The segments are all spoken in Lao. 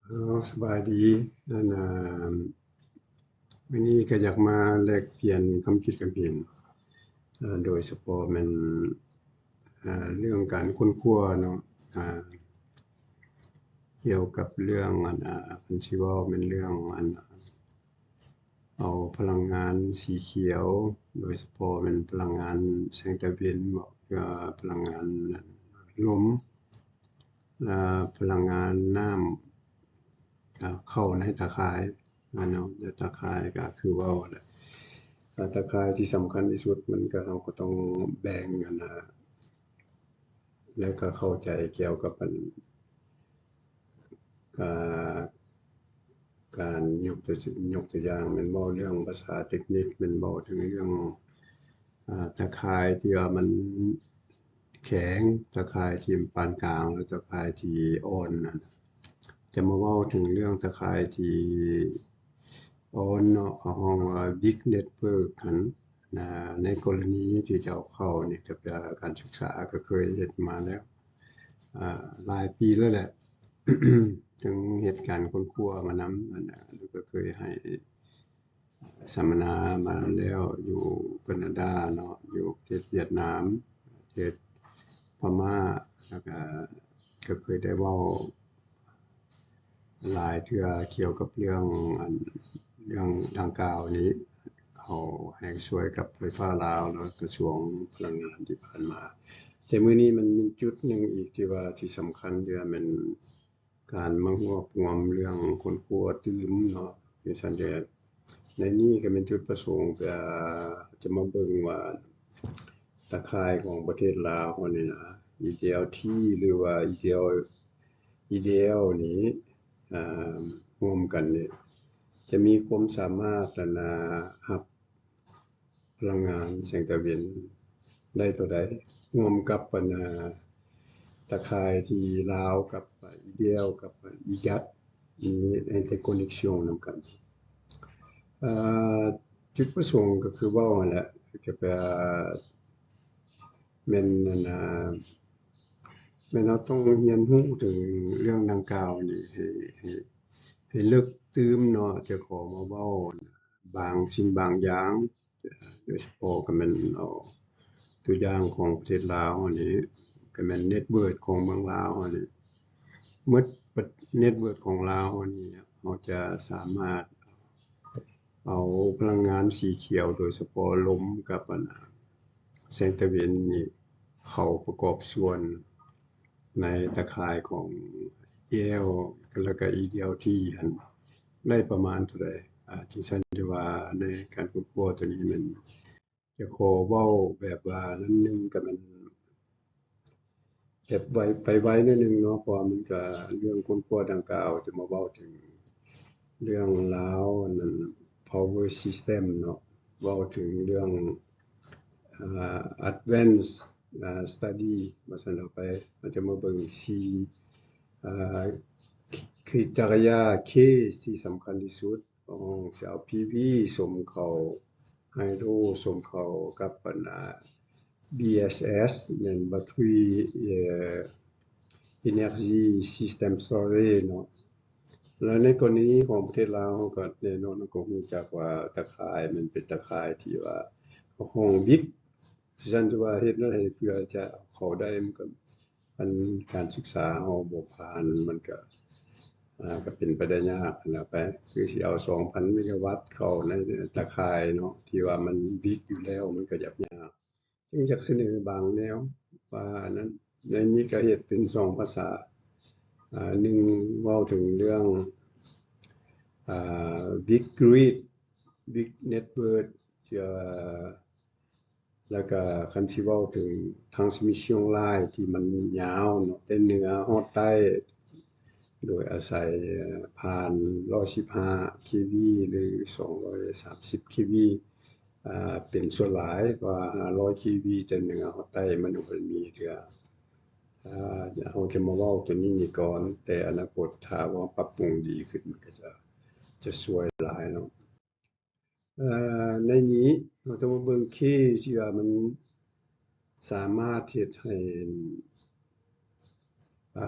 ເອົາ ສະບາຍດີ. ອັນ ອາ ມື້ນີ້ກໍຢາກມາແລກປ່ຽນຄຳຄິດຄຳເຫັນ ອາ ໂດຍສະເພາະແມ່ນ ອາ ເລື່ອງການຄົ້ນຄວ້າເນາະ ອາ ກ່ຽວກັບເລື່ອງ ອັນ ອາ ຄັນຊິເວົ້າແມ່ນເລື່ອງ ອັນ ເອົາພະລັງງານສີຂຽວ ໂດຍສະເພາະແມ່ນພະລັງງານແສງຕາເວັນເບາະ ຫຼືວ່າພະລັງງານລົມ ແລະ ພະລັງງານນ້ຳ ເຂົ້າໃນຕາຂ່າຍເນາະ. ແລະ ຕາຂ່າຍກໍຄືເວົ້າແຫຼະ ຕາຂ່າຍທີ່ສຳຄັນທີ່ສຸດ ມັນກໍ ເຮົາກໍຕ້ອງແບ່ງ ອັນນະ ແລ້ວກໍເຂົ້າໃຈກ່ຽວກັບ ອັນ ກາ ການຍົກຕົວ ຍົກຕົວຢ່າງແມ່ນເວົ້າເລື່ອງພາສາເຕັກນິກ ແມ່ນເວົ້າເຖິງເລື່ອງ ອາ ຕາຂ່າຍທີ່ວ່າມັນແຂງ, ຕາຂ່າຍທີ່ປານກາງ ແລະ ຕາຂ່າຍທີ່ອ່ອນນັ້ນ. ຈະມາເວົ້າເຖິງເລື່ອງຕາຂ່າຍທີ່ອ່ອນເນາະ ເຂົາຮ້ອງວ່າ Big Network ຫັ້ນ. ໃນກໍລະນີທີ່ເຈົ້າເຂົ້ານີ້ ກັບການສຶກສາກໍເຄີຍເຮັດມາແລ້ວ ອາ ຫຼາຍປີແລ້ວແຫຼະ ເຖິງເຮັດການຄົ້ນຄວ້າມານຳ ອັນນະ ແລ້ວກໍເຄີຍໃຫ້ສຳມະນາມາແລ້ວ ຢູ່ການາດາເນາະ ຢູ່ປະເທດຫວຽດນາມ ປະເທດພະມ້າ ແລ້ວກໍ ກໍເຄີຍໄດ້ເວົ້າຫຼາຍເທື່ອກ່ຽວກັບເລື່ອງ ອັນ ເລື່ອງດັ່ງກ່າວນີ້ ເຂົາໃຫ້ຊ່ວຍກັບໄຟຟ້າລາວ ແລະ ກະຊວງພະລັງງານທີ່ຜ່ານມາ. ແຕ່ມື້ນີ້ມັນມີຈຸດໜຶ່ງອີກທີ່ວ່າທີ່ສຳຄັນ ທີ່ວ່າແມ່ນການມາຮວບຮວມເລື່ອງຄົ້ນຄວ້າຕື່ມເນາະ ຈັ່ງຊັ້ນເດ. ໃນນີ້ກໍແມ່ນຈຸດປະສົງ ຈະ ຈະມາເບິ່ງວ່າ ຕາຂ່າຍຂອງປະເທດລາວເຮົານີ້ນະ EDLT ຫຼືວ່າ EDL EDL ນີ້ ອາ ຮ່ວມກັນນີ້ ຈະມີຄວາມສາມາດ ອັນນະ ຮັບພະລັງງານແສງຕາເວັນໄດ້ເທົ່າໃດ ຮ່ວມກັບ ອັນນະ ຕາຂ່າຍທີ່ລາວກັບ EDL ກັບ IGAT ມີ interconnection ນຳກັນ. ເອີ ຈຸດປະສົງກໍຄືເວົ້າຫັ້ນແຫຼະ ກໍແປ ແມ່ນ ອັນນະ ແມ່ນເຮົາຕ້ອງຮຽນຮູ້ເຖິງເລື່ອງດັ່ງກ່າວນີ້ໃຫ້ ໃຫ້ ໃຫ້ເລິກຕື່ມເນາະ. ຈະຂໍມາເວົ້າບາງສິ່ງບາງຢ່າງ ໂດຍສະເພາະກໍແມ່ນເອົາຕົວຢ່າງຂອງປະເທດລາວເຮົານີ້ ກໍແມ່ນ network ຂອງເມືອງລາວເຮົານີ້ ໝົດ network ຂອງລາວເຮົານີ້ ເຮົາຈະສາມາດ ເອົາພະລັງງານສີຂຽວ ໂດຍສະເພາະລົມກັບ ອັນນະ ແສງຕາເວັນນີ້ ເຂົ້າປະກອບສ່ວນໃນຕາຂ່າຍຂອງ EDL ແລ້ວກໍ EDLT ຫັ້ນ ໄດ້ປະມານເທົ່າໃດ? ອາ ຈັ່ງຊັ້ນ ທີ່ວ່າໃນການຄົ້ນຄວ້າຕົວນີ້ ແມ່ນຈະຂໍເວົ້າແບບວ່ານັ້ນໜຶ່ງ ກໍແມ່ນ ແບບໄວ ໄປໄວໜ້ອຍໜຶ່ງເນາະ ເພາະວ່າມັນກະ ເລື່ອງຄົ້ນຄວ້າດັ່ງກ່າວ ຈະມາເວົ້າເຖິງເລື່ອງລາວ ອັນນັ້ນ power system ເນາະ ເວົ້າເຖິງເລື່ອງ ອາ advance ອາ study ວ່າຊັ້ນເອົາໄປ. ເຮົາຈະມາເບິ່ງສີ່ ອາ criteria K ທີ່ສຳຄັນທີ່ສຸດ. ຂອງເຮົາຊິເອົາ PV ສົມເຂົ້າ Hydro ສົມເຂົ້າກັບ ອັນນະ BSS ແມ່ນ Battery ເອີ Energy System Storage ເນາະ. ແລະ ໃນກໍລະນີຂອງປະເທດລາວ ເຮົາກໍແນ່ນອນ ເຮົາກໍຮູ້ຈັກວ່າຕາຂ່າຍມັນເປັນຕາຂ່າຍທີ່ວ່າເຮົາຮ້ອງ big ຊັ້ນ ທີ່ວ່າເຮັດນັ້ນໃຫ້ເພື່ອຈະເຂົ້າໄດ້ ມັນກໍ ອັນການສຶກສາເຮົາບໍ່ຜ່ານ ມັນກະ ອາ ກະເປັນໄປໄດ້ຍາກຫັ້ນແຫຼະໄປ. ຄືຊິເອົາສອງພັນເມກາວັດເຂົ້າໃນຕາຂ່າຍເນາະ ທີ່ວ່າມັນ big ຢູ່ແລ້ວ ມັນກະຢາກຍາກ. ຈຶ່ງຢາກສະເໜີບາງແນວວ່າ ອັນນັ້ນ ໃນນີ້ກະເຮັດເປັນສອງພາສາ ອາ ໜຶ່ງເວົ້າເຖິງເລື່ອງ ອາ big grid big network ທີ່ວ່າ ແລ້ວກະຄັນຊິເວົ້າເຖິງ transmission line ທີ່ມັນຍາວເນາະ ແຕ່ເໜືອຮອດໃຕ້ ໂດຍອາໄສຜ່ານຮ້ອຍສິບຫ້າ KV ຫຼື ສອງຮ້ອຍສາມສິບ KV ອາ ເປັນສ່ວນຫຼາຍ ເພາະວ່າຫ້າຮ້ອຍ KV ແຕ່ເໜືອຮອດໃຕ້ມັນຍັງບໍ່ມີເທື່ອ. ອາ ເຮົາຈະມາເວົ້າຕົວນີ້ນີ້ກ່ອນ ແຕ່ອະນາຄົດຖ້າວ່າປັບປຸງດີຂຶ້ນ ມັນກະຈະ ຈະຊ່ວຍຫຼາຍເນາະ. ເອີ ໃນນີ້ເຮົາຈະມາເບິ່ງ K ທີ່ວ່າມັນສາມາດເຮັດໃຫ້ ເອີ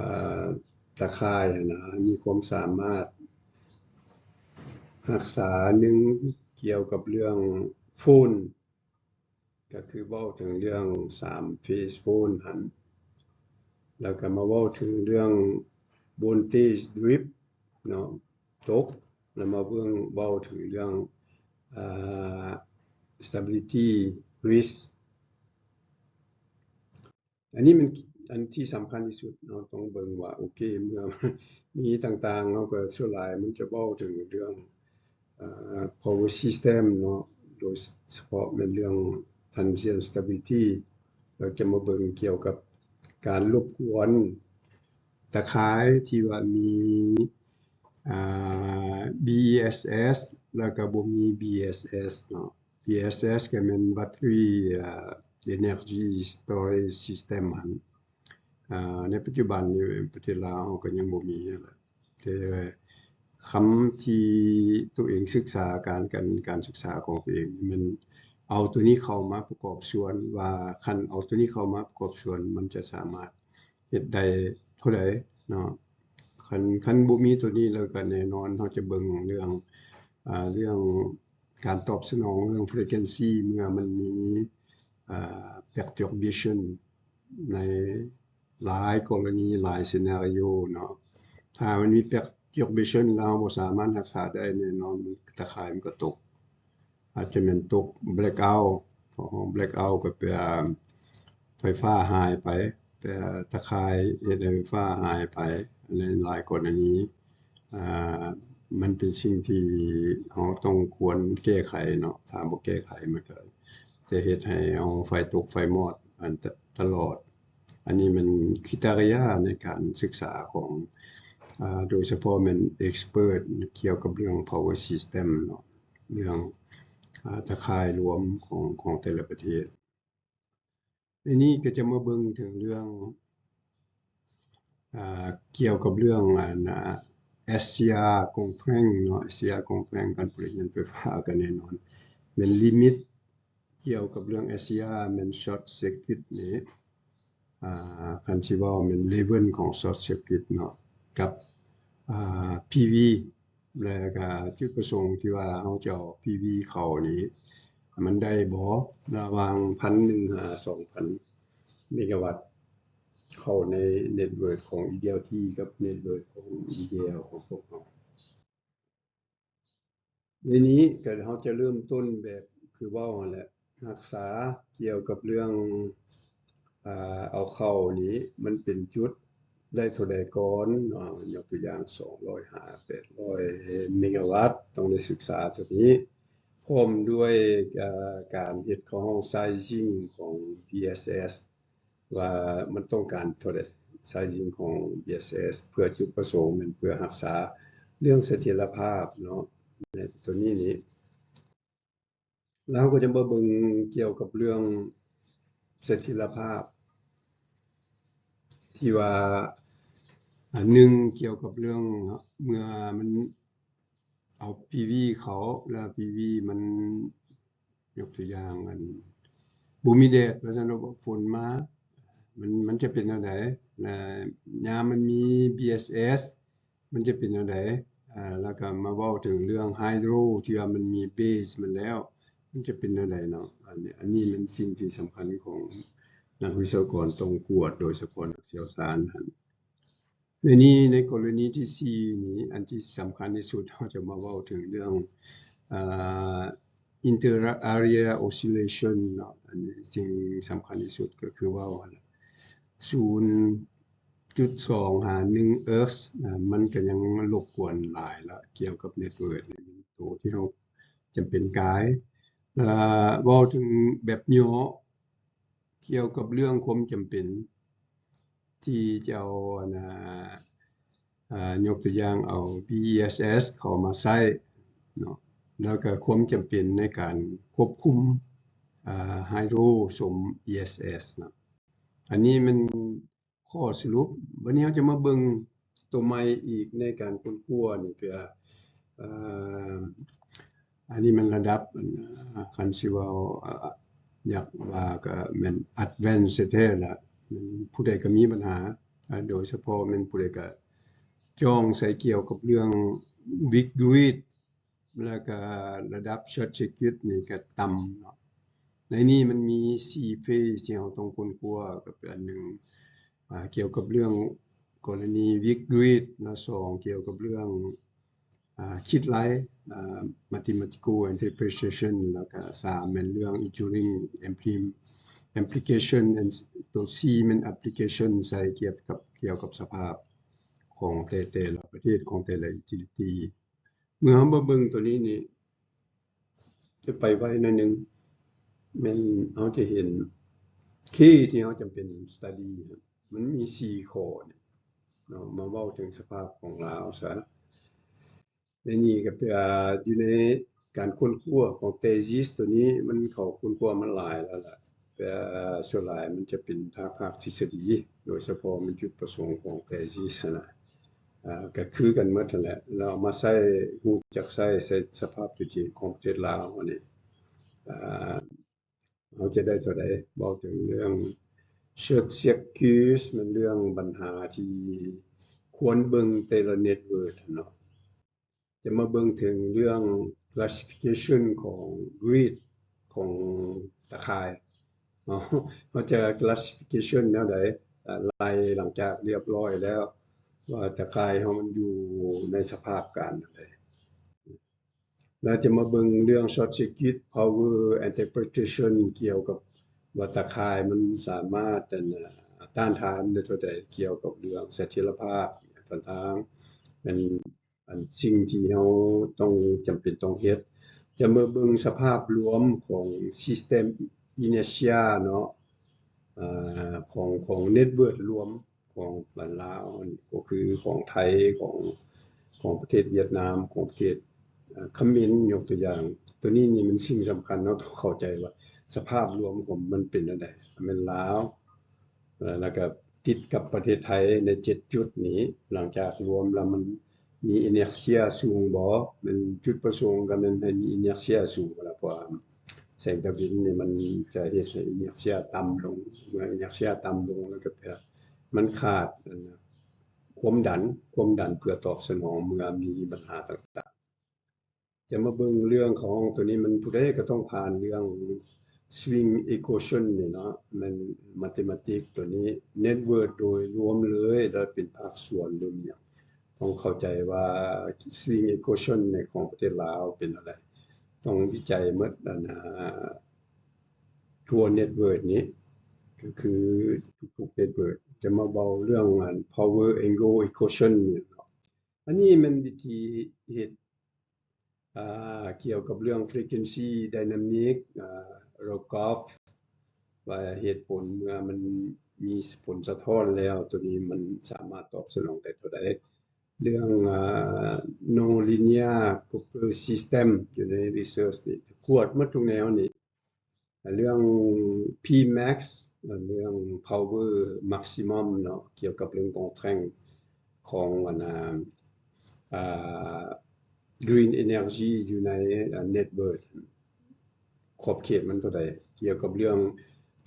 ຕາຂ່າຍຫັ້ນນະ ມີຄວາມສາມາດຮັກສາ ໜຶ່ງ ກ່ຽວກັບເລື່ອງຝຸ່ນ ກໍຄືເວົ້າເຖິງເລື່ອງສາມເຟສຝົນຫັ້ນ ແລ້ວກໍມາເວົ້າເຖິງເລື່ອງໂວນເຕຈດຣິບເນາະ ຕົກ ແລ້ວມາເບິ່ງ ເວົ້າເຖິງເລື່ອງ ອ່າ stability risk ອັນນີ້ມັນອັນທີ່ສຳຄັນທີ່ສຸດເນາະ ຕ້ອງເບິ່ງວ່າ ໂອເຄ ເມື່ອມີຕ່າງໆ ເຮົາກໍສ່ວນຫຼາຍມັນຈະເວົ້າເຖິງເລື່ອງ ເອີ power system ເນາະ ໂດຍສະເພາະແມ່ນເລື່ອງ trans-, stability ເຮົາຈະມາເບິ່ງກ່ຽວກັບການລົບກວນຕາຂ່າຍທີ່ວ່າມີ ອ່າ BESS ແລ້ວກໍບໍ່ມີ BSS ເນາະ. BSS ກໍແມ່ນ battery ເອີ energy storage system ຫັ້ນ ເອີ ໃນປັດຈຸບັນນີ້ປະເທດລາວເຮົາກໍຍັງບໍ່ມີຫັ້ນແຫຼະ ແຕ່ຄຳທີ່ຕົວເອງສຶກສາ ການ ການ ການສຶກສາຂອງຕົວເອງແມ່ນເອົາຕົວນີ້ເຂົ້າມາປະກອບສ່ວນ ວ່າຄັນເອົາຕົວນີ້ເຂົ້າມາປະກອບສ່ວນ ມັນຈະສາມາດເຮັດໄດ້ເທົ່າໃດເນາະ. ຄັນ ຄັນບໍ່ມີຕົວນີ້ແລ້ວກໍແນ່ນອນເຮົາຈະເບິ່ງເລື່ອງ ອ່າ ເລື່ອງການຕອບສະໜອງເລື່ອງ frequency ເມື່ອມັນມີ ອ່າ perturbation ໃນຫຼາຍກໍລະນີ ຫຼາຍ scenario ເນາະ. ຖ້າມັນມີ perturbation ແລ້ວເຮົາບໍ່ສາມາດຮັກສາໄດ້ ແນ່ນອນຕາຂ່າຍມັນກໍຕົກ ອາດຈະແມ່ນຕົກ blackout ເຮົາ blackout ກໍແປວ່າໄຟຟ້າຫາຍໄປ ແຕ່ຕາຂ່າຍເຮັດໃຫ້ໄຟຟ້າຫາຍໄປ ໃນຫຼາຍກໍລະນີ ອ່າ ມັນເປັນສິ່ງທີ່ເຮົາຕ້ອງຄວນແກ້ໄຂເນາະ ຖ້າບໍ່ແກ້ໄຂມັນກໍຈະເຮັດໃຫ້ເຮົາໄຟຕົກໄຟມອດ ອັນ ຕະ ຕະຫຼອດ. ອັນນີ້ມັນ criteria ໃນການສຶກສາຂອງ ອ່າ ໂດຍສະເພາະແມ່ນ expert ກ່ຽວກັບເລື່ອງ power system ເນາະ ເລື່ອງ ອ່າ ຕາຂ່າຍລວມຂອງ ຂອງແຕ່ລະປະເທດ. ໃນນີ້ກໍຈະມາເບິ່ງເຖິງເລື່ອງ ອ່າ ກ່ຽວກັບເລື່ອງ ອັນ ອ່າ SCR ກົງແພງເນາະ SCR ກົງແພງ ການຜະລິດຍານໄຟຟ້າ ກໍແນ່ນອນແມ່ນ limit ກ່ຽວກັບເລື່ອງ SCR ແມ່ນ short circuit ນີ້ ອ່າ ຄັນຊິເວົ້າແມ່ນ level ຂອງ short circuit ເນາະ ກັບ ອ່າ PV ແລະກະຈຸດປະສົງທີ່ວ່າເຮົາຈະເອົາ PV ເຂົ້ານີ້ ມັນໄດ້ບໍ່ ລະຫວ່າງ ໜຶ່ງພັນ ຫາ ສອງພັນ ເມກາວັດ ເຂົ້າໃນ network ຂອງ EDLT ກັບ network ຂອງ EDL ຂອງພວກເຮົາ. ໃນນີ້ກໍເຮົາຈະເລີ່ມຕົ້ນແບບຄືເວົ້າຫັ້ນແຫຼະ ຮັກສາກ່ຽວກັບເລື່ອງ ອ່າ ເອົາເຂົ້ານີ້ ມັນເປັນຈຸດໄດ້ເທົ່າໃດກ່ອນເນາະ ຍົກຕົວຢ່າງ ສອງຮ້ອຍຫ້າ ແປດຮ້ອຍ ເມກາວັດ ຕ້ອງໄດ້ສຶກສາຕົວນີ້ ພ້ອມດ້ວຍ ເອີ ການເຮັດເຂົ້າຫ້ອງ sizing ຂອງ BSS ວ່າມັນຕ້ອງການເທົ່າໃດ sizing ຂອງ BSS ເພື່ອຈຸດປະສົງແມ່ນເພື່ອຮັກສາເລື່ອງສະຖຽນລະພາບເນາະ ໃນຕົວນີ້ນີ້ ແລ້ວເຮົາກໍຈະມາເບິ່ງກ່ຽວກັບເລື່ອງສະຖຽນລະພາບ ທີ່ວ່າ ອັນໜຶ່ງກ່ຽວກັບເລື່ອງເມື່ອມັນ ເອົາ PV ເຂົ້າ ແລ້ວ PV ມັນ ຍົກຕົວຢ່າງ ອັນ ບໍ່ມີແດດ ວ່າຊັ້ນເນາະ ຝົນມາ ມັນ ມັນຈະເປັນແນວໃດ ແລະ ຍາມມັນມີ BSS ມັນຈະເປັນແນວໃດ ແລ້ວກໍມາເວົ້າເຖິງເລື່ອງ Hydro ທີ່ວ່າມັນມີ base ມັນແລ້ວ ມັນຈະເປັນແນວໃດເນາະ ອັນນີ້ ອັນນີ້ແມ່ນສິ່ງທີ່ສຳຄັນຂອງນັກວິສະວະກອນຕ້ອງກວດ ໂດຍສະເພາະນັກຊ່ຽວຊານຫັ້ນ. ໃນນີ້ ໃນກໍລະນີທີສີ່ນີ້ ອັນທີ່ສຳຄັນທີ່ສຸດ ເຮົາຈະມາເວົ້າເຖິງເລື່ອງ ເອີ inter-area oscillation ເນາະ ອັນນີ້ສິ່ງສຳຄັນທີ່ສຸດກໍຄືເວົ້າຫັ້ນແຫຼະ ສູນຈຸດສອງຫາໜຶ່ງເຮີດ ນະ ມັນກໍຍັງລົບກວນຫຼາຍລະ ກ່ຽວກັບ network ໂຕທີ່ເຮົາຈຳເປັນກາຍ ເອີ ເວົ້າເຖິງແບບຫຍໍ້ ກ່ຽວກັບເລື່ອງຄວາມຈຳເປັນທີ່ຈະເອົາ ອັນ ອ່າ ຍົກຕົວຢ່າງເອົາ BESS ເຂົ້າມາໃຊ້ເນາະ ແລ້ວກໍຄວາມຈຳເປັນໃນການຄວບຄຸມ ອ່າ Hydro ສົມ ESS ເນາະ ອັນນີ້ມັນ ຂໍ້ສະຫຼຸບ ບັດນີ້ເຮົາຈະມາເບິ່ງຕົວໃໝ່ອີກໃນການຄົ້ນຄວ້ານີ້ ເພື່ອ ເອີ ອັນນີ້ມັນລະດັບ ອັນ ຄັນຊິເວົ້າ ອາ ຢາກວ່າກໍແມ່ນ advance ແທ້ໆລະ ຜູ້ໃດກໍມີບັນຫາ ໂດຍສະເພາະແມ່ນຜູ້ໃດກໍ ຈ່ອງໃສ່ກ່ຽວກັບເລື່ອງ weak grid ແລ້ວກະລະດັບ short circuit ນີ້ກະຕ່ຳເນາະ. ໃນນີ້ມັນມີສີ່ phase ທີ່ເຮົາຕ້ອງຄົ້ນຄວ້າ ກໍເປັນອັນໜຶ່ງ ອາ ກ່ຽວກັບເລື່ອງກໍລະນີ weak grid ເນາະ, ສອງ ກ່ຽວກັບເລື່ອງ ອາ ຄິດໄລ່ ອາ mathematical interpretation ແລ້ວກະສາມແມ່ນເລື່ອງ engineering implim- implication and ໂຕສີ່ແມ່ນ application ໃສ່ກ່ຽວກັບ ກ່ຽວກັບສະພາບຂອງແຕ່ ແຕ່ລະປະເທດ ຂອງແຕ່ລະ utility. ເມື່ອເຮົາມາເບິ່ງໂຕນີ້ນີ້ ຈະໄປໄວໜ້ອຍໜຶ່ງ ແມ່ນເຮົາຈະເຫັນ key ທີ່ເຮົາຈຳເປັນ study ມັນມີສີ່ຂໍ້ນີ້ເນາະ. ມາເວົ້າເຖິງສະພາບຂອງລາວຊະ ໃນນີ້ກໍເປັນ ອາ ຢູ່ໃນການຄົ້ນຄວ້າຂອງ thesis ໂຕນີ້ ມັນເຂົາຄົ້ນຄວ້າມາຫຼາຍແລ້ວລະ ແຕ່ ອາ ສ່ວນຫຼາຍມັນຈະເປັນທາງພາກທິດສະດີ ໂດຍສະເພາະມັນຈຸດປະສົງຂອງ thesis ຫັ້ນນະ ອາ ກໍຄືກັນໝົດຫັ້ນແຫຼະ ແລ້ວເອົາມາໃຊ້ ຮູ້ຈັກໃຊ້ ໃສ່ສະພາບຕົວຈິງຂອງປະເທດລາວເຮົານີ້ ອາ ເຮົາຈະໄດ້ເທົ່າໃດ ເວົ້າເຖິງເລື່ອງ short circuit ແມ່ນເລື່ອງບັນຫາທີ່ຄວນເບິ່ງແຕ່ລະ network ເນາະ. ຈະມາເບິ່ງເຖິງເລື່ອງ classification ຂອງ grid ຂອງຕາຂ່າຍເນາະ. ເຮົາຈະ classification ແນວໃດ ອາ ໄລ່ຫຼັງຈາກລຽບຮ້ອຍແລ້ວ ວ່າຕາຂ່າຍເຮົາມັນຢູ່ໃນສະພາບການແນວໃດ. ແລ້ວຈະມາເບິ່ງເລື່ອງ short circuit power interpretation ກ່ຽວກັບວ່າຕາຂ່າຍມັນສາມາດ ອັນ ຕ້ານທານໄດ້ເທົ່າໃດ ກ່ຽວກັບເລື່ອງສະຖຽນລະພາບຕ່າງໆ ແມ່ນ ອັນ ສິ່ງທີ່ເຮົາຕ້ອງ ຈຳເປັນຕ້ອງເຮັດ. ຈະມາເບິ່ງສະພາບລວມຂອງ system inertia ເນາະ ອາ ຂອງ ຂອງ network ລວມ ຂອງບ້ານລາວ ອັນນີ້ກໍຄືຂອງໄທ ຂອງ ຂອງປະເທດຫວຽດນາມ ຂອງປະເທດ ເອີ ຂະເໝນ ຍົກຕົວຢ່າງ. ໂຕນີ້ນີ້ມັນສິ່ງສຳຄັນ ເຮົາຕ້ອງເຂົ້າໃຈວ່າສະພາບລວມຂອງມັນເປັນແນວໃດ. ແມ່ນລາວ ເອີ ແລ້ວກໍຕິດກັບປະເທດໄທໃນເຈັດຈຸດນີ້ ຫຼັງຈາກລວມແລ້ວມັນມີ inertia ສູງບໍ່? ແມ່ນຈຸດປະສົງກໍແມ່ນໃຫ້ມີ inertia ສູງຫັ້ນລະ ເພາະວ່າ ແສງຕາເວັນນີ້ມັນຈະເຮັດໃຫ້ inertia ຕ່ຳລົງ, ເມື່ອ inertia ຕ່ຳລົງແລ້ວກໍແບບມັນຂາດ ອັນ ຄວາມດັນ, ຄວາມດັນເພື່ອຕອບສະໜອງເມື່ອມີບັນຫາຕ່າງໆ. ຈະມາເບິ່ງເລື່ອງຂອງໂຕນີ້ ມັນຜູ້ໃດກໍຕ້ອງຜ່ານເລື່ອງ swing equation ນີ້ເນາະ, ແມ່ນ mathematics ໂຕນີ້ network ໂດຍລວມເລີຍ ແລ້ວເປັນພາກສ່ວນ ຫຼື ຫຍັງ ຕ້ອງເຂົ້າໃຈວ່າ swing equation ໃນຂອງປະເທດລາວເປັນແນວໃດ, ຕ້ອງວິໄຈໝົດ ອັນ ອາ ທົ່ວ network ນີ້ ກໍຄືທຸກໆ network. ຈະມາເວົ້າເລື່ອງ ອັນ power angle equation ນີ້ເນາະ, ອັນນີ້ແມ່ນວິທີເຮັດ ອາ ກ່ຽວກັບເລື່ອງ frequency dynamic ອາ Rogoff ວ່າເຫດຜົນເມື່ອມັນມີຜົນສະທ້ອນແລ້ວ ໂຕນີ້ມັນສາມາດຕອບສະໜອງໄດ້ເທົ່າໃດ. ເລື່ອງ ອາ nonlinear Cooper system ຢູ່ໃນ research ນີ້ ກວດໝົດທຸກແນວນີ້. ເລື່ອງ P max ເລື່ອງ power maximum ເນາະ, ກ່ຽວກັບເລື່ອງ contraint ຂອງ ອັນ ອາ green energy ຢູ່ໃນ ອາ network ຂອບເຂດມັນເທົ່າໃດ, ກ່ຽວກັບເລື່ອງ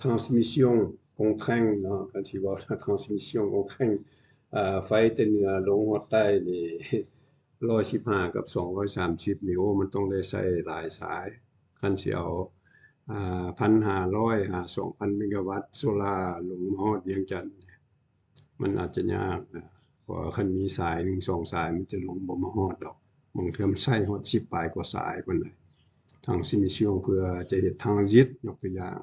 transmission contraint ເນາະ, ຄັນຊິເວົ້າ transmission contraint ອາ ໄຟແຕ່ເໜືອລົງຮອດໃຕ້ນີ້ ຮ້ອຍສິບຫ້າ ກັບ ສອງຮ້ອຍສາມສິບ ນີ້ ໂອ້ ມັນຕ້ອງໄດ້ໃຊ້ຫຼາຍສາຍ. ຄັນຊິເອົາ ອາ ພັນຫ້າຮ້ອຍ ຫາ ສອງພັນ ເມກາວັດໂຊລາລົງມາຮອດວຽງຈັນ ມັນອາດຈະຍາກນະ, ເພາະວ່າຄັນມີສາຍໜຶ່ງສອງສາຍ ມັນຈະລົງບໍ່ມາຮອດດອກ. ບາງເທື່ອມັນໃຊ້ຮອດສິບປາຍກວ່າສາຍພຸ້ນນະ, ທາງຊີມິຊຽງ ເພື່ອຈະເຮັດທາງຊິດ ຍົກຕົວຢ່າງ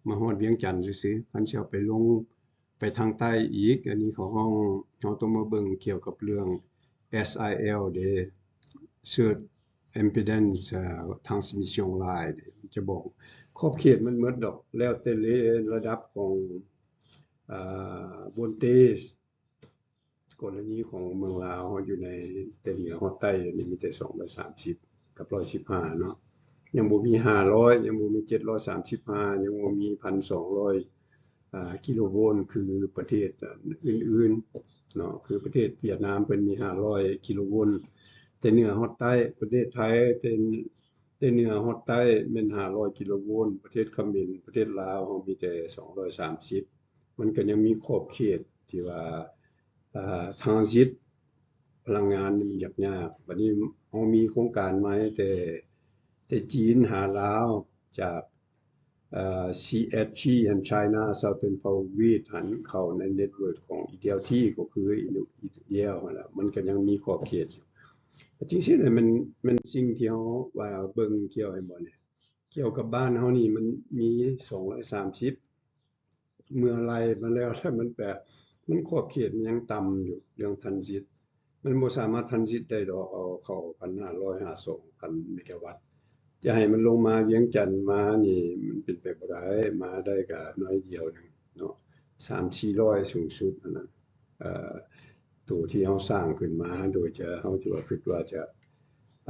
ມາຮອດວຽງຈັນຊື່ໆ. ຄັນຊິເອົາໄປລົງ ໄປທາງໃຕ້ອີກ, ອັນນີ້ເຂົາຮ້ອງ ເຮົາຕ້ອງມາເບິ່ງກ່ຽວກັບເລື່ອງ SIL ເດ້, Surge Impedance ເອີ Transmission Line ເດ້, ມັນຈະບອກຂອບເຂດມັນໝົດດອກ, ແລ້ວແຕ່ເລ ລະດັບຂອງ ອາ voltage. ກໍລະນີຂອງເມືອງລາວເຮົາຢູ່ໃນແຕ່ເໜືອຮອດໃຕ້ ດຽວນີ້ມີແຕ່ສອງຮ້ອຍສາມສິບກັບຮ້ອຍສິບຫ້າເນາະ, ຍັງບໍ່ມີຫ້າຮ້ອຍ, ຍັງບໍ່ມີເຈັດຮ້ອຍສາມສິບຫ້າ, ຍັງບໍ່ມີພັນສອງຮ້ອຍ ອາ ກິໂລໂວນ ຄືປະເທດ ອາ ອື່ນໆເນາະ, ຄືປະເທດຫວຽດນາມເພິ່ນມີຫ້າຮ້ອຍກິໂລໂວນ ແຕ່ເໜືອຮອດໃຕ້, ປະເທດໄທ ແຕ່ ແຕ່ເໜືອຮອດໃຕ້ແມ່ນຫ້າຮ້ອຍກິໂລໂວນ, ປະເທດຂະເໝນ ປະເທດລາວເຮົາມີແຕ່ສອງຮ້ອຍສາມສິບ. ມັນກໍຍັງມີຂອບເຂດທີ່ວ່າ ອາ transit ພະລັງງານນີ້ມັນຍາກໆ. ບັດນີ້ເຮົາມີໂຄງການໃໝ່ ແຕ່ ແຕ່ຈີນຫາລາວ ຈາກ ເອີ CSG ຫັ້ນ China Southern Power Grid ຫັ້ນ ເຂົ້າໃນ network ຂອງ ETLT ກໍຄື ETL ຫັ້ນລະ ມັນກໍຍັງມີຂອບເຂດຢູ່. ແຕ່ຈິງຊີ້ນະ ມັນ ມັນສິ່ງທີ່ເຮົາວ່າເບິ່ງກ່ຽວ ເຫັນບໍ່ນີ້ ກ່ຽວກັບບ້ານເຮົານີ້ ມັນມີສອງຮ້ອຍສາມສິບ ເມື່ອໄລ່ມາແລ້ວ ແລ້ວມັນແປ ມັນຂອບເຂດມັນຍັງຕ່ຳຢູ່ ເລື່ອງ transit ມັນບໍ່ສາມາດ transit ໄດ້ດອກ ເອົາເຂົ້າພັນຫ້າຮ້ອຍຫາສອງພັນເມກາວັດ ຈະໃຫ້ມັນລົງມາວຽງຈັນມານີ້ ມັນເປັນໄປບໍ່ໄດ້ ມາໄດ້ກະໜ້ອຍດຽວໜຶ່ງເນາະ ສາມສີ່ຮ້ອຍສູງສຸດຫັ້ນນະ. ເອີ ໂຕທີ່ເຮົາສ້າງຂຶ້ນມາ ໂດຍຈະ ເຮົາຈະວ່າ ຄິດວ່າຈະ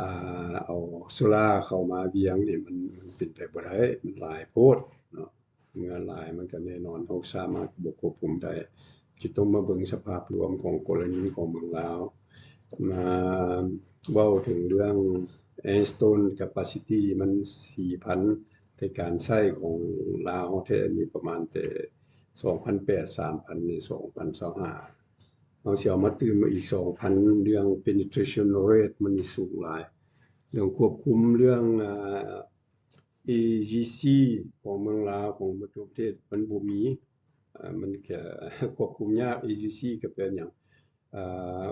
ອ່າ ເອົາໂຊລາເຂົ້າມາວຽງນີ້ ມັນ ມັນເປັນໄປບໍ່ໄດ້ ມັນຫຼາຍໂພດເນາະ. ເມື່ອຫຼາຍມັນກໍແນ່ນອນ ເຮົາສາມາດບໍ່ຄວບຄຸມໄດ້. ຈະຕ້ອງມາເບິ່ງສະພາບລວມຂອງກໍລະນີຂອງເມືອງລາວ ມາເວົ້າເຖິງເລື່ອງ installed capacity ມັນສີ່ພັນ ແຕ່ການໃຊ້ຂອງລາວເຮົາແທ້ນີ້ປະມານແຕ່ສອງພັນແປດ ສາມພັນ ນີ້ ສອງພັນຊາວຫ້າ ເຮົາຊິເອົາມາຕື່ມມາອີກສອງພັນ ເລື່ອງ penetration rate ມັນນີ້ສູງຫຼາຍ ເລື່ອງຄວບຄຸມ ເລື່ອງ ອ່າ AGC ຂອງເມືອງລາວ ຂອງໝົດທົ່ວປະເທດ ມັນບໍ່ມີ ເອີ ມັນກະຄວບຄຸມຍາກ. AGC ກະແປນຫຍັງ? ເອີ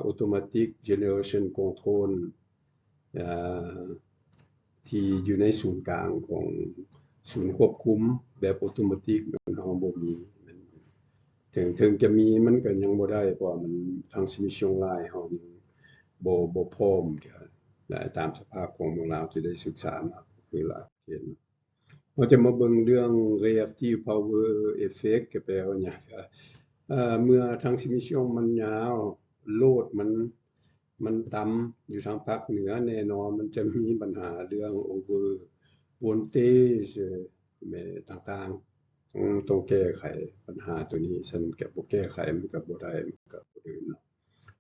Automatic Generation Control ເອີ ທີ່ຢູ່ໃນສູນກາງຂອງສູນຄວບຄຸມແບບ Automatic ແມ່ນເຮົາບໍ່ມີ. ເຖິງ ເຖິງຈະມີ ມັນກະຍັງບໍ່ໄດ້ ເພາະວ່າມັນ transmission line ເຮົາຍັງບໍ່ ບໍ່ພ້ອມເທື່ອ ແລະ ຕາມສະພາບຂອງເມືອງລາວທີ່ໄດ້ສຶກສາມາ ຄືຫຼາຍປະເທດເນາະ. ເຮົາຈະມາເບິ່ງເລື່ອງ reactive power effect ກະແປວ່າຫຍັງ? ເອີ ເມື່ອ transmission ມັນຍາວ ໂຫຼດມັນ ມັນຕ່ຳ ຢູ່ທາງພາກເໜືອ ແນ່ນອນມັນຈະມີບັນຫາເລື່ອງ over voltage ແມ່ນຕ່າງໆ ຕ້ອງ ຕ້ອງແກ້ໄຂບັນຫາໂຕນີ້. ຊັ້ນກະບໍ່ແກ້ໄຂມັນກະບໍ່ໄດ້ ມັນກະບໍ່ເດີນເນາະ.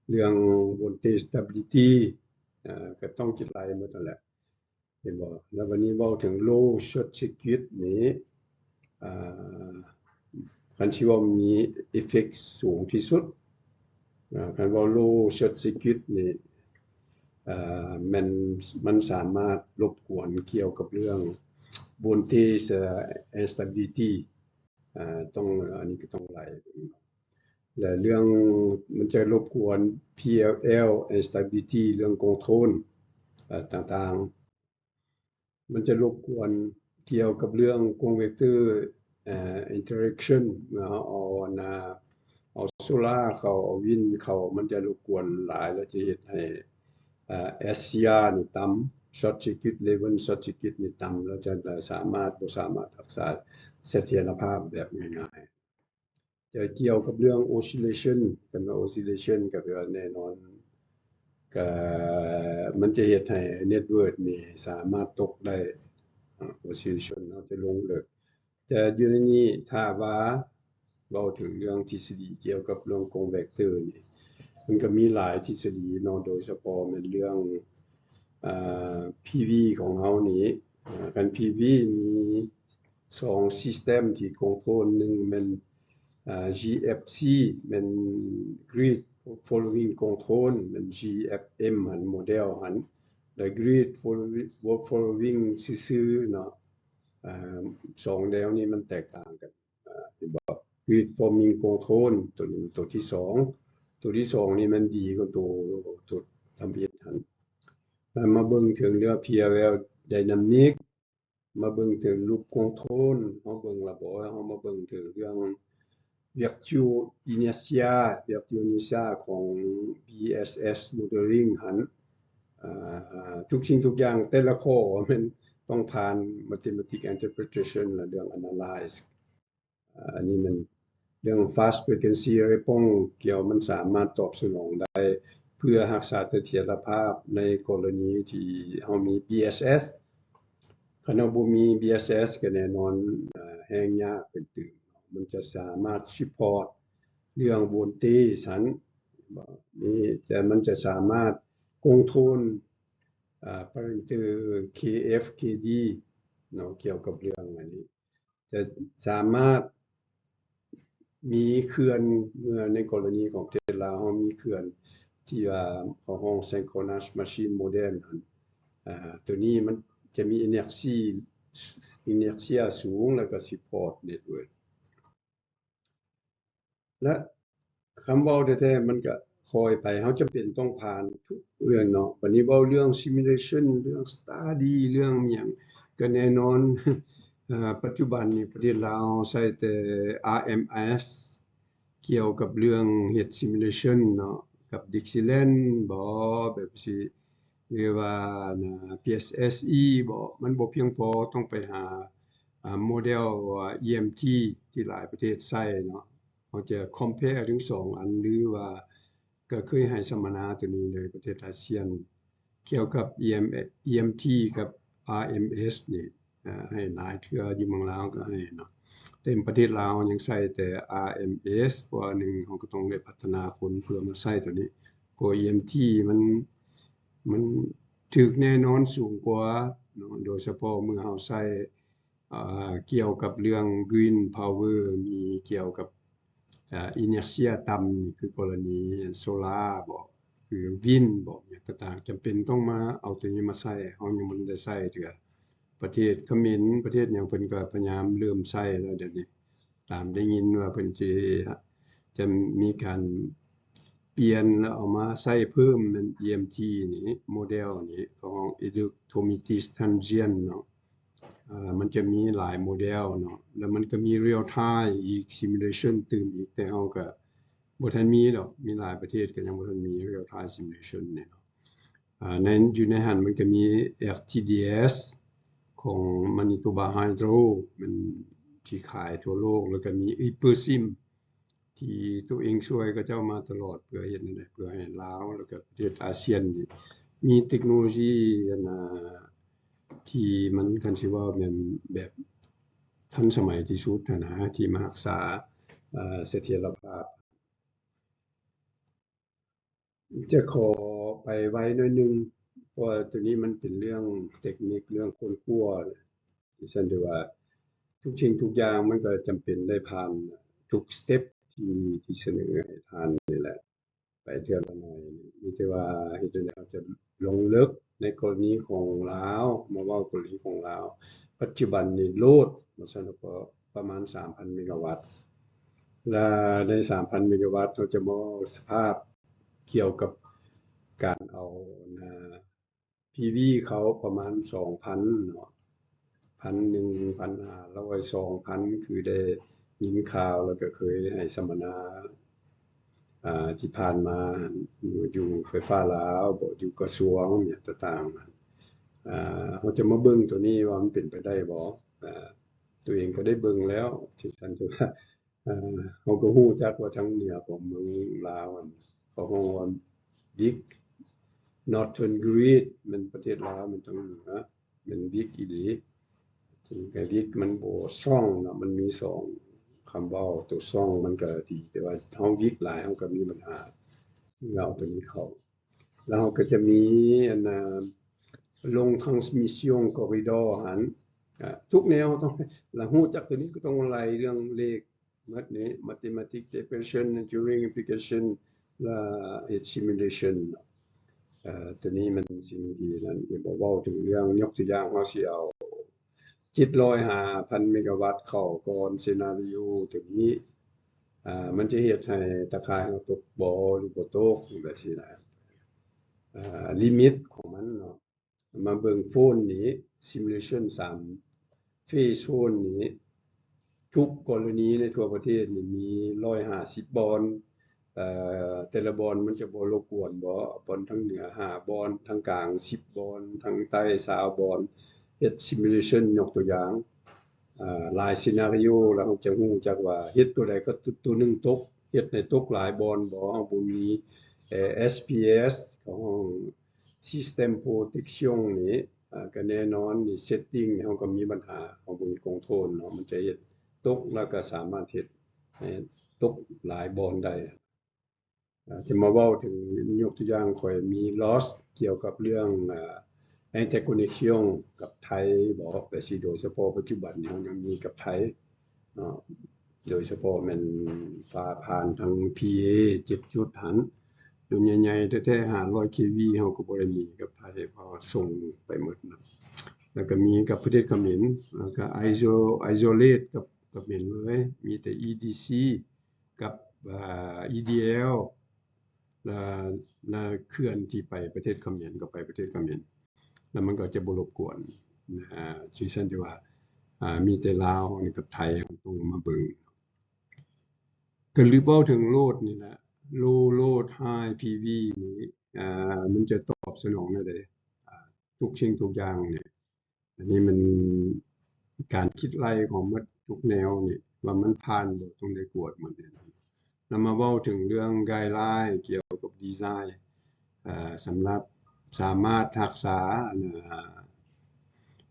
ເລື່ອງ voltage stability ເອີ ກະຕ້ອງຄິດໄລ່ໝົດຫັ້ນແຫຼະ ເຫັນບໍ່? ແລ້ວບັດນີ້ເວົ້າເຖິງ low short circuit ນີ້ ອ່າ ຄັນຊິເວົ້າມີ effect ສູງທີ່ສຸດ ອ່າ ຄັນເວົ້າ low short circuit ນີ້ ອ່າ ແມ່ນ ມັນສາມາດລົບກວນກ່ຽວກັບເລື່ອງ voltage ແລະ stability ອ່າ ຕ້ອງ ອັນນີ້ກະຕ້ອງໄລ່ເບິ່ງ ແລະ ເລື່ອງ ມັນຈະລົບກວນ PLL stability ເລື່ອງ control ເອີ ຕ່າງໆ ມັນຈະລົບກວນກ່ຽວກັບເລື່ອງ convector ເອີ interaction ເມື່ອເຮົາເອົາ ອັນນ່າ ເອົາໂຊລາເຂົ້າ ເອົາ wind ເຂົ້າ ມັນຈະລົບກວນຫຼາຍ ແລະ ຈະເຮັດໃຫ້ ເອີ SCR ນີ້ຕ່ຳ short circuit level short circuit ນີ້ຕ່ຳ ແລ້ວຈະສາມາດ ບໍ່ສາມາດຮັກສາສະຖຽນລະພາບແບບງ່າຍໆ. ຈະກ່ຽວກັບເລື່ອງ oscillation ຄັນວ່າ oscillation ກະແປວ່າແນ່ນອນ ກະມັນຈະເຮັດໃຫ້ network ນີ້ສາມາດຕົກໄດ້ oscillation ເຮົາຈະລົງເລິກ. ແຕ່ຢູ່ໃນນີ້ ຖ້າວ່າເວົ້າເຖິງເລື່ອງທິດສະດີກ່ຽວກັບເລື່ອງ convector ນີ້ ມັນກະມີຫຼາຍທິດສະດີເນາະ ໂດຍສະເພາະແມ່ນເລື່ອງ ອ່າ PV ຂອງເຮົານີ້ ຄັນ PV ມີ ສອງ system ທີ່ control ໜຶ່ງແມ່ນ ອ່າ GFC ແມ່ນ grid following control ແມ່ນ GFM ຫັ້ນ model ຫັ້ນ ແລະ grid following ຊື່ໆເນາະ. ອ່າ ສອງແນວນີ້ມັນແຕກຕ່າງກັນ ເຫັນບໍ່? grid following control ໂຕນີ້ ໂຕທີສອງ ໂຕທີສອງນີ້ມັນດີກວ່າໂຕ ໂຕທຳອິດຫັ້ນ. ແລ້ວມາເບິ່ງເຖິງເລື່ອງ PLL dynamic ມາເບິ່ງເຖິງ loop control ເຮົາເບິ່ງລະບໍ່? ເຮົາມາເບິ່ງເຖິງເລື່ອງ virtual inertia virtual inertia ຂອງ BSS modeling ຫັ້ນ ອ່າ ທຸກສິ່ງທຸກຢ່າງ ແຕ່ລະຂໍ້ແມ່ນຕ້ອງຜ່ານ mathematical interpretation ແລະ ເລື່ອງ analyze ອັນນີ້ແມ່ນເລື່ອງ fast frequency response ກ່ຽວ ມັນສາມາດຕອບສະໜອງໄດ້ ເພື່ອຮັກສາສະຖຽນລະພາບໃນກໍລະນີທີ່ເຮົາມີ BSS. ຄັນເຮົາບໍ່ມີ BSS ກະແນ່ນອນ ແຮງຍາກເປັນຕື່ມ ມັນຈະສາມາດ support ເລື່ອງ voltage ຫັ້ນ ນີ້ ແຕ່ມັນຈະສາມາດ control ອາ parameter KF KD ເນາະ ກ່ຽວກັບເລື່ອງອັນນີ້ ຈະສາມາດມີເຂື່ອນ ເມື່ອໃນກໍລະນີຂອງປະເທດລາວ ເຮົາມີເຂື່ອນ ທີ່ວ່າເຂົາຮ້ອງ synchronous machine model ຫັ້ນ ອາ ໂຕນີ້ມັນຈະມີ inertia inertia ສູງ ແລ້ວກໍ support network ແລະ ຄຳເວົ້າແທ້ໆ ມັນກະຄ່ອຍໄປ ເຮົາຈຳເປັນຕ້ອງຜ່ານທຸກເລື່ອງເນາະ. ບັດນີ້ເວົ້າເລື່ອງ simulation ເລື່ອງ study ເລື່ອງຫຍັງ ກະແນ່ນອນ ອາ ປັດຈຸບັນນີ້ປະເທດລາວເຮົາໃຊ້ແຕ່ RMS ກ່ຽວກັບເລື່ອງເຮັດ simulation ເນາະ ກັບ Dixieland ບໍ ແບບຊີ້ ຫຼືວ່າ ອັນນ່າ PSSE ບໍ ມັນບໍ່ພຽງພໍ ຕ້ອງໄປຫາ ອາ ໂມເດວ EMT ທີ່ຫຼາຍປະເທດໃຊ້ເນາະ. ເຮົາຈະ compare ທັງສອງອັນ ຫຼືວ່າ ກໍເຄີຍໃຫ້ສຳມະນາໂຕນີ້ໃນປະເທດອາຊຽນ ກ່ຽວກັບ EM EMT ກັບ RMS ນີ້ ອາ ໃຫ້ຫຼາຍເທື່ອ ຢູ່ເມືອງລາວກໍໃຫ້ເນາະ ແຕ່ປະເທດລາວຍັງໃຊ້ແຕ່ RMS ເພາະວ່າໜຶ່ງ ເຮົາກໍຕ້ອງໄດ້ພັດທະນາຄົນເພື່ອມາໃຊ້ໂຕນີ້ ເພາະ EMT ມັນ ມັນຖືກແນ່ນອນສູງກວ່າເນາະ ໂດຍສະເພາະເມື່ອເຮົາໃຊ້ ອາ ກ່ຽວກັບເລື່ອງ green power ມີກ່ຽວກັບ ອາ inertia ຕ່ຳ ຄືກໍລະນີໂຊລາບໍ ຄື wind ບໍ ຫຍັງກໍຕາມ ຈຳເປັນຕ້ອງມາເອົາໂຕນີ້ມາໃຊ້ ເຮົາຍັງບໍ່ທັນໄດ້ໃຊ້ເທື່ອ. ປະເທດຂະເໝນ ປະເທດຫຍັງ ເພິ່ນກໍພະຍາຍາມເລີ່ມໃຊ້ແລ້ວດຽວນີ້ ຕາມໄດ້ຍິນວ່າເພິ່ນຈະ ຈະມີການປ່ຽນ ແລ້ວເອົາມາໃຊ້ເພີ່ມແມ່ນ EMT ນີ້ ໂມເດວນີ້ ເຂົາຮ້ອງ Electrometric Transient ເນາະ. ອາ ມັນຈະມີຫຼາຍໂມເດວເນາະ ແລ້ວມັນກໍມີ real time ອີກ simulation ຕື່ມອີກ ແຕ່ເຮົາກໍບໍ່ທັນມີດອກ ມີຫຼາຍປະເທດກໍຍັງບໍ່ທັນມີ real time simulation ນີ້ເນາະ. ອາ ໃນ ຢູ່ໃນຫັ້ນມັນກໍມີ RTDS ຂອງ Manitoba Hydro ມັນທີ່ຂາຍທົ່ວໂລກ ແລ້ວກໍມີ IPERSIM ທີ່ໂຕເອງຊ່ວຍເຂົາເຈົ້າມາຕະຫຼອດ ເພື່ອເຮັດແນວໃດ ເພື່ອໃຫ້ລາວ ແລ້ວກໍປະເທດອາຊຽນນີ້ ມີເຕັກໂນໂລຢີ ອັນນ່າ ທີ່ມັນ ຄັນຊິເວົ້າແມ່ນແບບທັນສະໄໝທີ່ສຸດຫັ້ນນະ ທີ່ມາຮັກສາ ອາ ສະຖຽນລະພາບ. ຈະຂໍໄປໄວໜ້ອຍໜຶ່ງ ເພາະວ່າໂຕນີ້ມັນເປັນເລື່ອງເຕັກນິກ ເລື່ອງຄົ້ນຄວ້າ ຊັ້ນຖືວ່າທຸກສິ່ງທຸກຢ່າງມັນກໍຈຳເປັນໄດ້ຜ່ານທຸກສະເຕັບທີ່ ທີ່ສະເໜີໃຫ້ທ່ານນີ້ແຫຼະ ໄປເທື່ອລະໜ້ອຍ. ມີແຕ່ວ່າເຮັດຈັ່ງໃດເຮົາຈະລົງເລິກໃນກໍລະນີຂອງລາວ ມາເວົ້າກໍລະນີຂອງລາວ ປັດຈຸບັນນີ້ໂຫຼດ ວ່າຊັ້ນເຖາະ ປະມານສາມພັນເມກາວັດ ແລະ ໃນສາມພັນເມກາວັດ ເຮົາຈະມາເວົ້າສະພາບກ່ຽວກັບການເອົາ ອາ ພີວີ ເຂົ້າປະມານສອງພັນເນາະ ພັນໜຶ່ງ ພັນຫ້າຮ້ອຍ ສອງພັນ ຄືໄດ້ຍິນຂ່າວ ແລ້ວກໍເຄີຍໃຫ້ສຳມະນາ ອາ ທີ່ຜ່ານມາ ຢູ່ ຢູ່ໄຟຟ້າລາວບໍ ຢູ່ກະຊວງຫຍັງຕ່າງໆ ອາ ເຮົາຈະມາເບິ່ງໂຕນີ້ວ່າມັນເປັນໄປໄດ້ບໍ່? ອາ ໂຕເອງກໍໄດ້ເບິ່ງແລ້ວ ທີ່ຊັ້ນ ເຮົາກໍຮູ້ຈັກວ່າທາງເໜືອຂອງເມືອງລາວຫັ້ນ ເຂົາຮ້ອງວ່າ Big Northern Grid ແມ່ນປະເທດລາວ ແມ່ນທາງເໜືອ ແມ່ນ Big ອີ່ຫຼີ. ແຕ່ Big ມັນບໍ່ strong ເນາະ ມັນມີສອງຄຳເວົ້າ ໂຕ strong ມັນກໍດີ ແຕ່ວ່າເຮົາ Big ຫຼາຍ ເຮົາກໍມີບັນຫາ ເຮົາເອົາໂຕນີ້ເຂົ້າ. ແລ້ວເຮົາກໍຈະມີ ອັນນ່າ ລົງ transmission corridor ຫັ້ນ ອາ ທຸກແນວເຮົາຕ້ອງ ແລ້ວຮູ້ຈັກໂຕນີ້ກໍຕ້ອງໄລ່ເລື່ອງເລກໝົດນີ້ mathematics, equation, Engineering application ແລ້ວເຮັດ simulation ເນາະ. ເອີ ໂຕນີ້ມັນສິ່ງທີ່ນັ້ນ ທີ່ບໍ່ເວົ້າເຖິງເລື່ອງ ຍົກຕົວຢ່າງ ເຮົາຊິເອົາ ເຈັດຮ້ອຍຫ້າພັນເມກາວັດເຂົ້າກ່ອນ scenario ໂຕນີ້ ອາ ມັນຈະເຮັດໃຫ້ຕາຂ່າຍເຮົາຕົກບໍ່ ຫຼືບໍ່ຕົກ ແບບຊີ້ນະ ອາ ລິມິດຂອງມັນເນາະ. ມາເບິ່ງໂຟນນີ້ simulation ສາມ phase ໂຟນນີ້ ທຸກກໍລະນີໃນທົ່ວປະເທດນີ້ມີຮ້ອຍຫ້າສິບບ່ອນ ເອີ ແຕ່ລະບ່ອນມັນຈະບໍ່ລົບກວນບໍ? ບ່ອນທາງເໜືອຫ້າບ່ອນ ທາງກາງສິບບ່ອນ ທາງໃຕ້ຊາວບ່ອນ ເຮັດ simulation ຍົກຕົວຢ່າງ ອາ ຫຼາຍ scenario ແລ້ວເຮົາຈະຮູ້ຈັກວ່າເຮັດຕົວໃດກໍຕົວໜຶ່ງຕົກ ເຮັດໃຫ້ຕົກຫຼາຍບ່ອນບໍ? ເຮົາບໍ່ມີ ເອີ SPS ຂອງ System Protection ນີ້ ອາ ກໍແນ່ນອນນີ້ setting ເຮົາກໍມີບັນຫາ ເຮົາບໍ່ມີ control ເນາະ ມັນຈະເຮັດຕົກ ແລ້ວກໍສາມາດເຮັດໃຫ້ຕົກຫຼາຍບ່ອນໄດ້. ອາ ຈະມາເວົ້າເຖິງ ຍົກຕົວຢ່າງ ຂ້ອຍມີ loss ກ່ຽວກັບເລື່ອງ ອາ interconnection ກັບໄທບໍ? ແບບຊີ້ ໂດຍສະເພາະປັດຈຸບັນນີ້ເຮົາຍັງມີກັບໄທເນາະ ໂດຍສະເພາະແມ່ນ ພາ ຜ່ານທາງ PA ເຈັດຈຸດຫັ້ນ ໂດຍໃຫຍ່ໆແທ້ໆ ຫ້າຮ້ອຍເຄວີ ເຮົາກໍບໍ່ໄດ້ມີກັບໄທ ເພາະວ່າສົ່ງໄປໝົດນະ. ແລ້ວກໍມີກັບປະເທດຂະເໝນ ແລ້ວກໍໄອໂຊ ໄອໂຊເລດກັບຂະເໝນເລີຍ ມີແຕ່ ອີດີຊີ ກັບ ເອີ ອີດີແອລ ແລະ ແລະເຂື່ອນທີ່ໄປປະເທດຂະເໝນກໍໄປປະເທດຂະເໝນ ແລ້ວມັນກໍຈະບໍ່ລົບກວນ ອາ ຈັ່ງຊັ້ນທີ່ວ່າ ອາ ມີແຕ່ລາວເຮົານີ້ກັບໄທເຮົາຕ້ອງມາເບິ່ງ. ກໍລືມເວົ້າເຖິງໂຫຼດນີ້ແຫຼະ low load high ພີວີ ນີ້ ອາ ມັນຈະຕອບສະໜອງແນວໃດ ອາ ທຸກສິ່ງທຸກຢ່າງນີ້ ອັນນີ້ມັນການຄິດໄລ່ຂອງໝົດທຸກແນວນີ້ ວ່າມັນຜ່ານບໍ່ ຕ້ອງໄດ້ກວດໝົດນີ້. ນຳມາເວົ້າເຖິງເລື່ອງໄກລາຍກ່ຽວກັບດີໄຊ ເອີ ສຳລັບສາມາດຮັກສາ ອັນ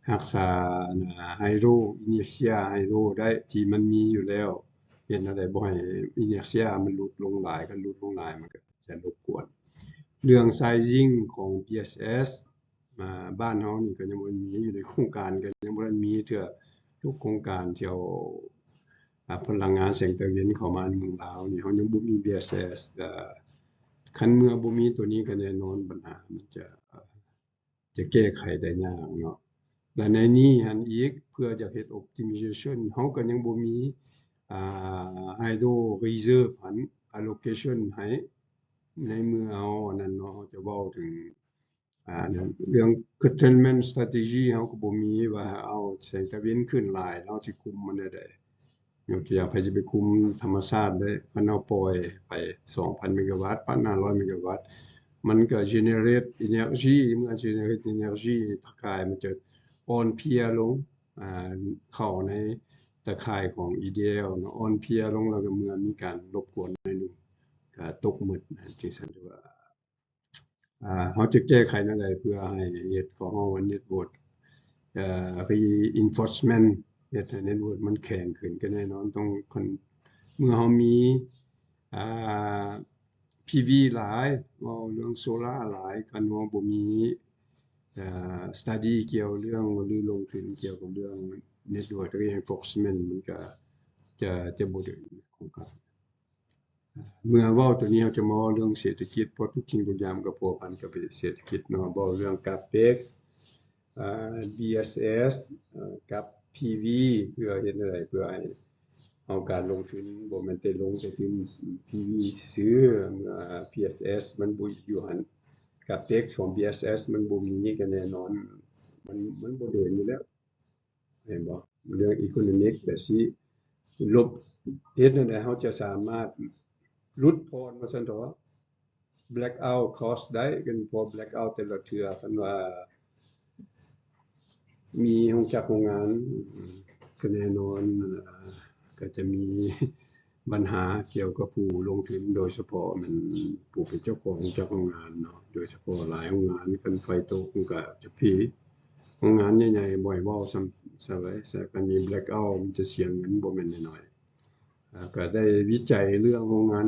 ຮັກສາ ອັນ hydro inertia hydro ໄດ້ ທີ່ມັນມີຢູ່ແລ້ວ ເຮັດແນວໃດບໍ່ໃຫ້ inertia ມັນຫຼຸດລົງຫຼາຍ ຄັນຫຼຸດລົງຫຼາຍມັນກໍຈະລົບກວນ. ເລື່ອງ sizing ຂອງ ບີເອສເອສ ອ່າ ບ້ານເຮົານີ້ກໍຍັງບໍ່ມີ ຢູ່ໃນໂຄງການກໍຍັງບໍ່ທັນມີເທື່ອ ທຸກໂຄງການທີ່ເຮົາ ອ່າ ພະລັງງານແສງຕາເວັນເຂົ້າມາໃນເມືອງລາວນີ້ ເຮົາຍັງບໍ່ມີ ບີເອສເອສ ເອີ ຄັນເມື່ອບໍ່ມີຕົວນີ້ກໍແນ່ນອນບັນຫາມັນຈະ ຈະແກ້ໄຂໄດ້ຍາກເນາະ ແລະ ໃນນີ້ຫັ້ນອີກ ເພື່ອຈະເຮັດ optimization ເຮົາກໍຍັງບໍ່ມີ ອ່າ hydro reserve ຫັ້ນ allocation ໃຫ້ ໃນເມື່ອເຮົາອັນນັ້ນເນາະ ເຮົາຈະເວົ້າເຖິງ ອ່າ ເລື່ອງ curtailment strategy ເຮົາກໍບໍ່ມີວ່າເອົາແສງຕາເວັນຂຶ້ນຫຼາຍ ເຮົາຊິຄຸມມັນແນວໃດ ຍົກຕົວຢ່າງ ໃຜຊິໄປຄຸມທຳມະຊາດໄດ້ ຄັນເຮົາປ່ອຍໄປສອງພັນເມກາວັດ ພັນຫ້າຮ້ອຍເມກາວັດ ມັນກໍ generate energy ເມື່ອ generate energy ຕາຂ່າຍມັນຈະອ່ອນເພຍລົງ ອ່າ ເຂົ້າໃນຕາຂ່າຍຂອງ EDL ເນາະ ອ່ອນເພຍລົງ ແລ້ວກໍເມື່ອມີການລົບກວນໜ້ອຍໜຶ່ງ ກໍຕົກໝົດ ຈັ່ງຊັ້ນ ຖືວ່າ ອ່າ ເຮົາຈະແກ້ໄຂແນວໃດເພື່ອໃຫ້ເຮັດຂອງເຮົາ network ເອີ reinforcement ເຮັດໃຫ້ network ມັນແຂງຂຶ້ນ ກໍແນ່ນອນຕ້ອງ ຄັນເມື່ອເຮົາມີ ອ່າ ພີວີ ຫຼາຍ ເວົ້າເລື່ອງໂຊລາຫຼາຍ ຄັນເຮົາບໍ່ມີ ເອີ study ກ່ຽວເລື່ອງ ຫຼື ລົງທຶນກ່ຽວກັບເລື່ອງ network reinforcement ມັນກໍຈະ ຈະບໍ່ເດີນໂຄງການ. ເມື່ອເວົ້າຕົວນີ້ ເຮົາຈະມາເວົ້າເລື່ອງເສດຖະກິດ ເພາະທຸກສິ່ງທຸກຢ່າງມັນກໍພົວພັນກັບເສດຖະກິດເນາະ ເວົ້າເລື່ອງ capex ເອີ ບີເອສເອສ ເອີ ກັບ ພີວີ ເພື່ອເຮັດແນວໃດ ເພື່ອໃຫ້ເຮົາການລົງທຶນ ບໍ່ແມ່ນແຕ່ລົງແຕ່ທຶນ ພີວີ ຊື່ ເມື່ອ ພີເອສເອສ ມັນບໍ່ຢູ່ຫັ້ນ capex ຂອງ ບີເອສເອສ ມັນບໍ່ມີ ກໍແນ່ນອນ ມັນ ມັນບໍ່ເດີນຢູ່ແລ້ວ. ເຫັນບໍ່? ເລື່ອງ economic ແບບຊິລົບ ເຮັດແນວໃດເຮົາຈະສາມາດຫຼຸດຜ່ອນວ່າຊັ້ນເຖາະ blackout cost ໄດ້ ຄັນພໍ blackout ແຕ່ລະເທື່ອ ຄັນວ່າມີໂຮງຈັກໂຮງງານ ກໍແນ່ນອນ ກໍຈະມີ ບັນຫາກ່ຽວກັບຜູ້ລົງທຶນ ໂດຍສະເພາະແມ່ນຜູ້ເປັນເຈົ້າຂອງໂຮງຈັກໂຮງງານເນາະ ໂດຍສະເພາະຫຼາຍໂຮງງານ ຄັນໄຟຕົກມັນກໍຈະເພ ໂຮງງານໃຫຍ່ໆ ບໍ່ໃຫ້ເວົ້າຊ້ຳ ຊະໄວ້ ຄັນມີ blackout ມັນຈະເສຍເງິນບໍ່ແມ່ນໜ້ອຍໆ ກໍໄດ້ວິໄຈເລື່ອງໂຮງງານ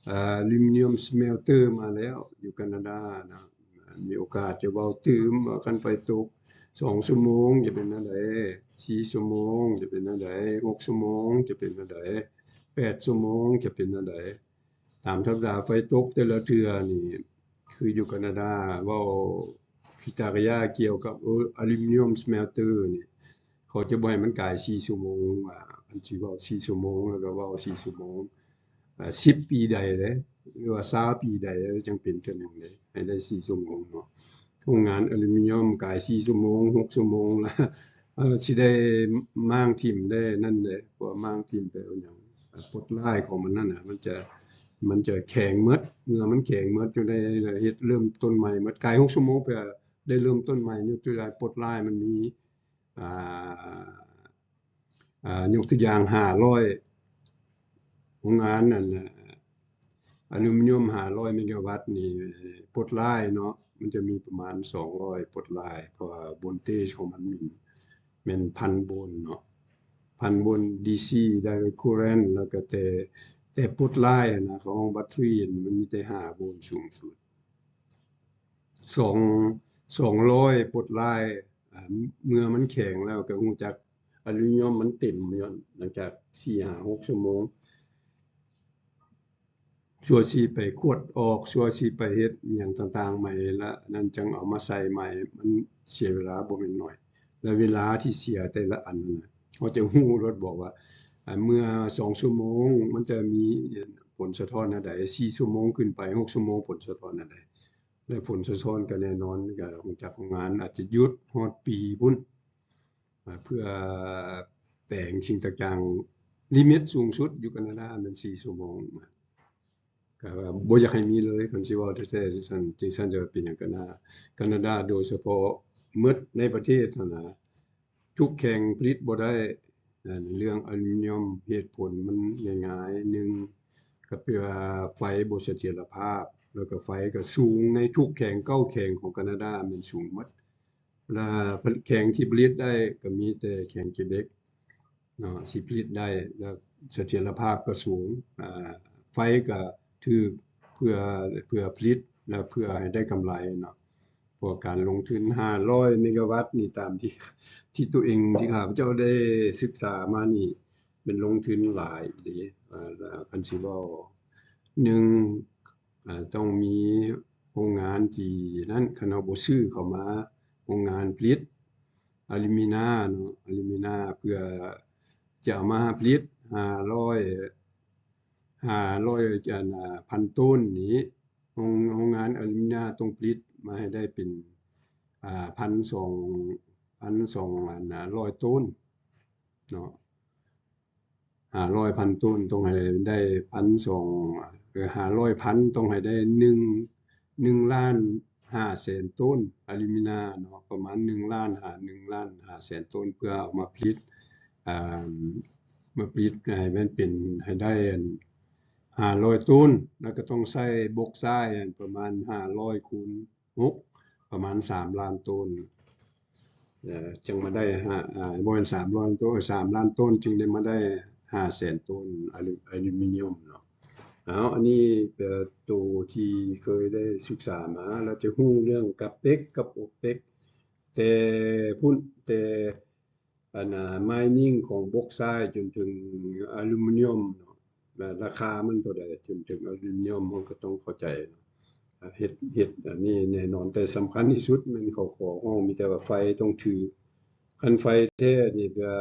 ອາລູມິນຽມ smelter ມາແລ້ວ ຢູ່ການາດານະ ມີໂອກາດຈະເວົ້າຕື່ມວ່າ ຄັນໄຟຕົກສອງຊົ່ວໂມງຈະເປັນແນວໃດ ສີ່ຊົ່ວໂມງຈະເປັນແນວໃດ ຫົກຊົ່ວໂມງຈະເປັນແນວໃດ ແປດຊົ່ວໂມງຈະເປັນແນວໃດ. ຕາມທຳມະດາໄຟຕົກແຕ່ລະເທື່ອນີ້ ຄືຢູ່ການາດາ ເວົ້າ Victoria ກ່ຽວກັບ ອາລູມິນຽມ smelter ນີ້ ເຂົາຈະບໍ່ໃຫ້ມັນກາຍສີ່ຊົ່ວໂມງ ວ່າ ຄັນຊິເວົ້າສີ່ຊົ່ວໂມງ ແລ້ວກໍເວົ້າສີ່ຊົ່ວໂມງ ເອີ ສິບປີໃດເດ້ ຫຼືວ່າຊາວປີໃດ ຈັ່ງເປັນເທື່ອໜຶ່ງເດ້ ໃຫ້ໄດ້ສີ່ຊົ່ວໂມງເນາະ. ໂຮງງານອາລູມິນຽມກາຍສີ່ຊົ່ວໂມງ ຫົກຊົ່ວໂມງລະ ເອີ ຊິໄດ້ມ້າງຖິ້ມໄດ້ນັ້ນເດ້ ເພາະວ່າມ້າງຖິ້ມໄປເອົາຫຍັງ ປົດລາຍຂອງມັນນັ້ນນະ ມັນຈະ ມັນຈະແຂງໝົດ ເມື່ອມັນແຂງໝົດ ຢູ່ໃນ ເຮັດເລີ່ມຕົ້ນໃໝ່ໝົດ ກາຍຫົກຊົ່ວໂມງ ເພື່ອໄດ້ເລີ່ມຕົ້ນໃໝ່ ຍົກຕົວຢ່າງ ປົດລາຍມັນມີ ອ່າ ອ່າ ຍົກຕົວຢ່າງ ຫ້າຮ້ອຍ ໂຮງງານນັ້ນນະ ອາລູມິນຽມ ຫ້າຮ້ອຍເມກາວັດນີ້ ປົດລາຍເນາະ ມັນຈະມີປະມານ ສອງຮ້ອຍ ປົດລາຍ ເພາະວ່າໂວນເຕຈຂອງມັນແມ່ນ ແມ່ນພັນໂວນເນາະ ພັນໂວນ ດີຊີ ໄດເຣັກເຄີເຣັນ ແລ້ວກໍແຕ່ ແຕ່ປົດລາຍຫັ້ນນະ ຂອງແບັດເຕີຣີ ມັນມີແຕ່ຫ້າໂວນສູງສຸດ. ສອງ ສອງຮ້ອຍປົດລາຍ ອາ ເມື່ອມັນແຂງແລ້ວກໍຮູ້ຈັກອາລູມິນຽມມັນເຕັມ ຍ້ອນຫຼັງຈາກສີ່ຫ້າຫົກຊົ່ວໂມງ ຊົ່ວຊິໄປຂວດອອກ ຊົ່ວຊິໄປເຮັດຫຍັງຕ່າງໆໃໝ່ ລະນັ້ນຈັ່ງເອົາມາໃສ່ໃໝ່ ມັນເສຍເວລາບໍ່ແມ່ນໜ້ອຍ ແລະເວລາທີ່ເສຍແຕ່ລະອັນນັ້ນນະ ເຮົາຈະຮູ້ໂລດບໍວ່າ ອາ ເມື່ອສອງຊົ່ວໂມງ ມັນຈະມີຜົນສະທ້ອນແນວໃດ ສີ່ຊົ່ວໂມງຂຶ້ນໄປ ຫົກຊົ່ວໂມງ ຜົນສະທ້ອນແນວໃດ ແລະຜົນສະທ້ອນກໍແນ່ນອນ ກໍໂຮງຈັກໂຮງງານອາດຈະຢຸດຮອດປີພຸ້ນ ອາ ເພື່ອແປງສິ່ງຕ່າງໆ ລິມິດສູງສຸດຢູ່ການາດາແມ່ນສີ່ຊົ່ວໂມງ ກໍບໍ່ຢາກໃຫ້ມີເລີຍ ຄັນຊິເວົ້າແທ້ໆ ຈັ່ງຊັ້ນ ຈັ່ງຊັ້ນຈະເປັນຫຍັງການາ ການາດາໂດຍສະເພາະໝົດໃນປະເທດຫັ້ນນະ ທຸກແຂວງຜະລິດບໍ່ໄດ້ ເລື່ອງອາລູມີນຽມ ເຫດຜົນມັນງ່າຍໆ ໜຶ່ງ ກໍແປວ່າໄຟບໍ່ສະຖຽນລະພາບ ແລ້ວກໍໄຟກໍສູງໃນທຸກແຂວງ ເກົ້າແຂວງຂອງການາດາແມ່ນສູງໝົດ ແລະແຂວງທີ່ຜະລິດໄດ້ກໍມີແຕ່ແຂວງເກເບັກເນາະ ທີ່ຜະລິດໄດ້ ແລະສະຖຽນລະພາບກໍສູງ ອາ ໄຟກໍຖືກເພື່ອ ເພື່ອຜະລິດ ແລະເພື່ອໃຫ້ໄດ້ກຳໄລເນາະ ເພາະການລົງທຶນຫ້າຮ້ອຍເມກາວັດນີ້ ຕາມທີ່ ທີ່ຕົວເອງ ທີ່ຂ້າພະເຈົ້າໄດ້ສຶກສາມານີ້ ແມ່ນລົງທຶນຫຼາຍເດ້ ອາ ຄັນຊິເວົ້າ ໜຶ່ງ ອາ ຕ້ອງມີໂຮງງານທີ່ນັ້ນ ຄັນເຮົາບໍ່ຊື້ເຂົ້າມາ ໂຮງງານຜະລິດອາລູມີນາເນາະ ອາລູມີນາ ເພື່ອຈະເອົາມາຜະລິດຫ້າຮ້ອຍ ຫ້າຮ້ອຍ ອັນ ອາ ພັນໂຕນນີ້ ໂຮງ ໂຮງງານອາລູມີນາຕ້ອງຜະລິດມາໃຫ້ໄດ້ເປັນ ອາ ພັນສອງ ພັນສອງ ອັນ ອາ ຮ້ອຍໂຕນເນາະ ຫ້າຮ້ອຍພັນໂຕນ ຕ້ອງໃຫ້ໄດ້ພັນສອງ ເອີ ຫ້າຮ້ອຍພັນ ຕ້ອງໃຫ້ໄດ້ໜຶ່ງ ໜຶ່ງລ້ານຫ້າແສນໂຕນອາລູມີນາເນາະ ປະມານໜຶ່ງລ້ານ ຫາ ໜຶ່ງລ້ານຫ້າແສນໂຕນ ເພື່ອເອົາມາຜະລິດ ອາ ມາຜະລິດໃຫ້ມັນເປັນ ໃຫ້ໄດ້ອັນ ຫ້າຮ້ອຍໂຕນ ແລ້ວກໍຕ້ອງໃຊ້ບົກຊາຍປະມານຫ້າຮ້ອຍຄູນຫົກ ປະມານສາມລ້ານໂຕນ ເອີ ຈຶ່ງມາໄດ້ຫ້າ ອາ ບໍ່ແມ່ນສາມລ້ານໂຕນ ສາມລ້ານໂຕນ ຈຶ່ງໄດ້ມາໄດ້ຫ້າແສນໂຕນອາລູ ອາລູມີນຽມເນາະ. ເອົາ ອັນນີ້ ເອີ ໂຕທີ່ເຄີຍໄດ້ສຶກສາມາ ແລ້ວຈະຮູ້ເລື່ອງກາເປັກກັບໂອເປັກ ແຕ່ພຸ້ນ ແຕ່ ອັນ ອາ ໄມນິ້ງຂອງບົກຊາຍຈົນເຖິງອາລູມີນຽມເນາະ ລາຄາມັນເທົ່າໃດ ຈົນເຖິງອາລູມີນຽມ ເຮົາກໍຕ້ອງເຂົ້າໃຈເນາະ ເຮັດ ເຮັດອັນນີ້ແນ່ນອນ ແຕ່ສຳຄັນທີ່ສຸດແມ່ນເຂົາຂໍຮ້ອງມີແຕ່ວ່າໄຟຕ້ອງຖືກ ຄັນໄຟແທ້ນີ້ກະ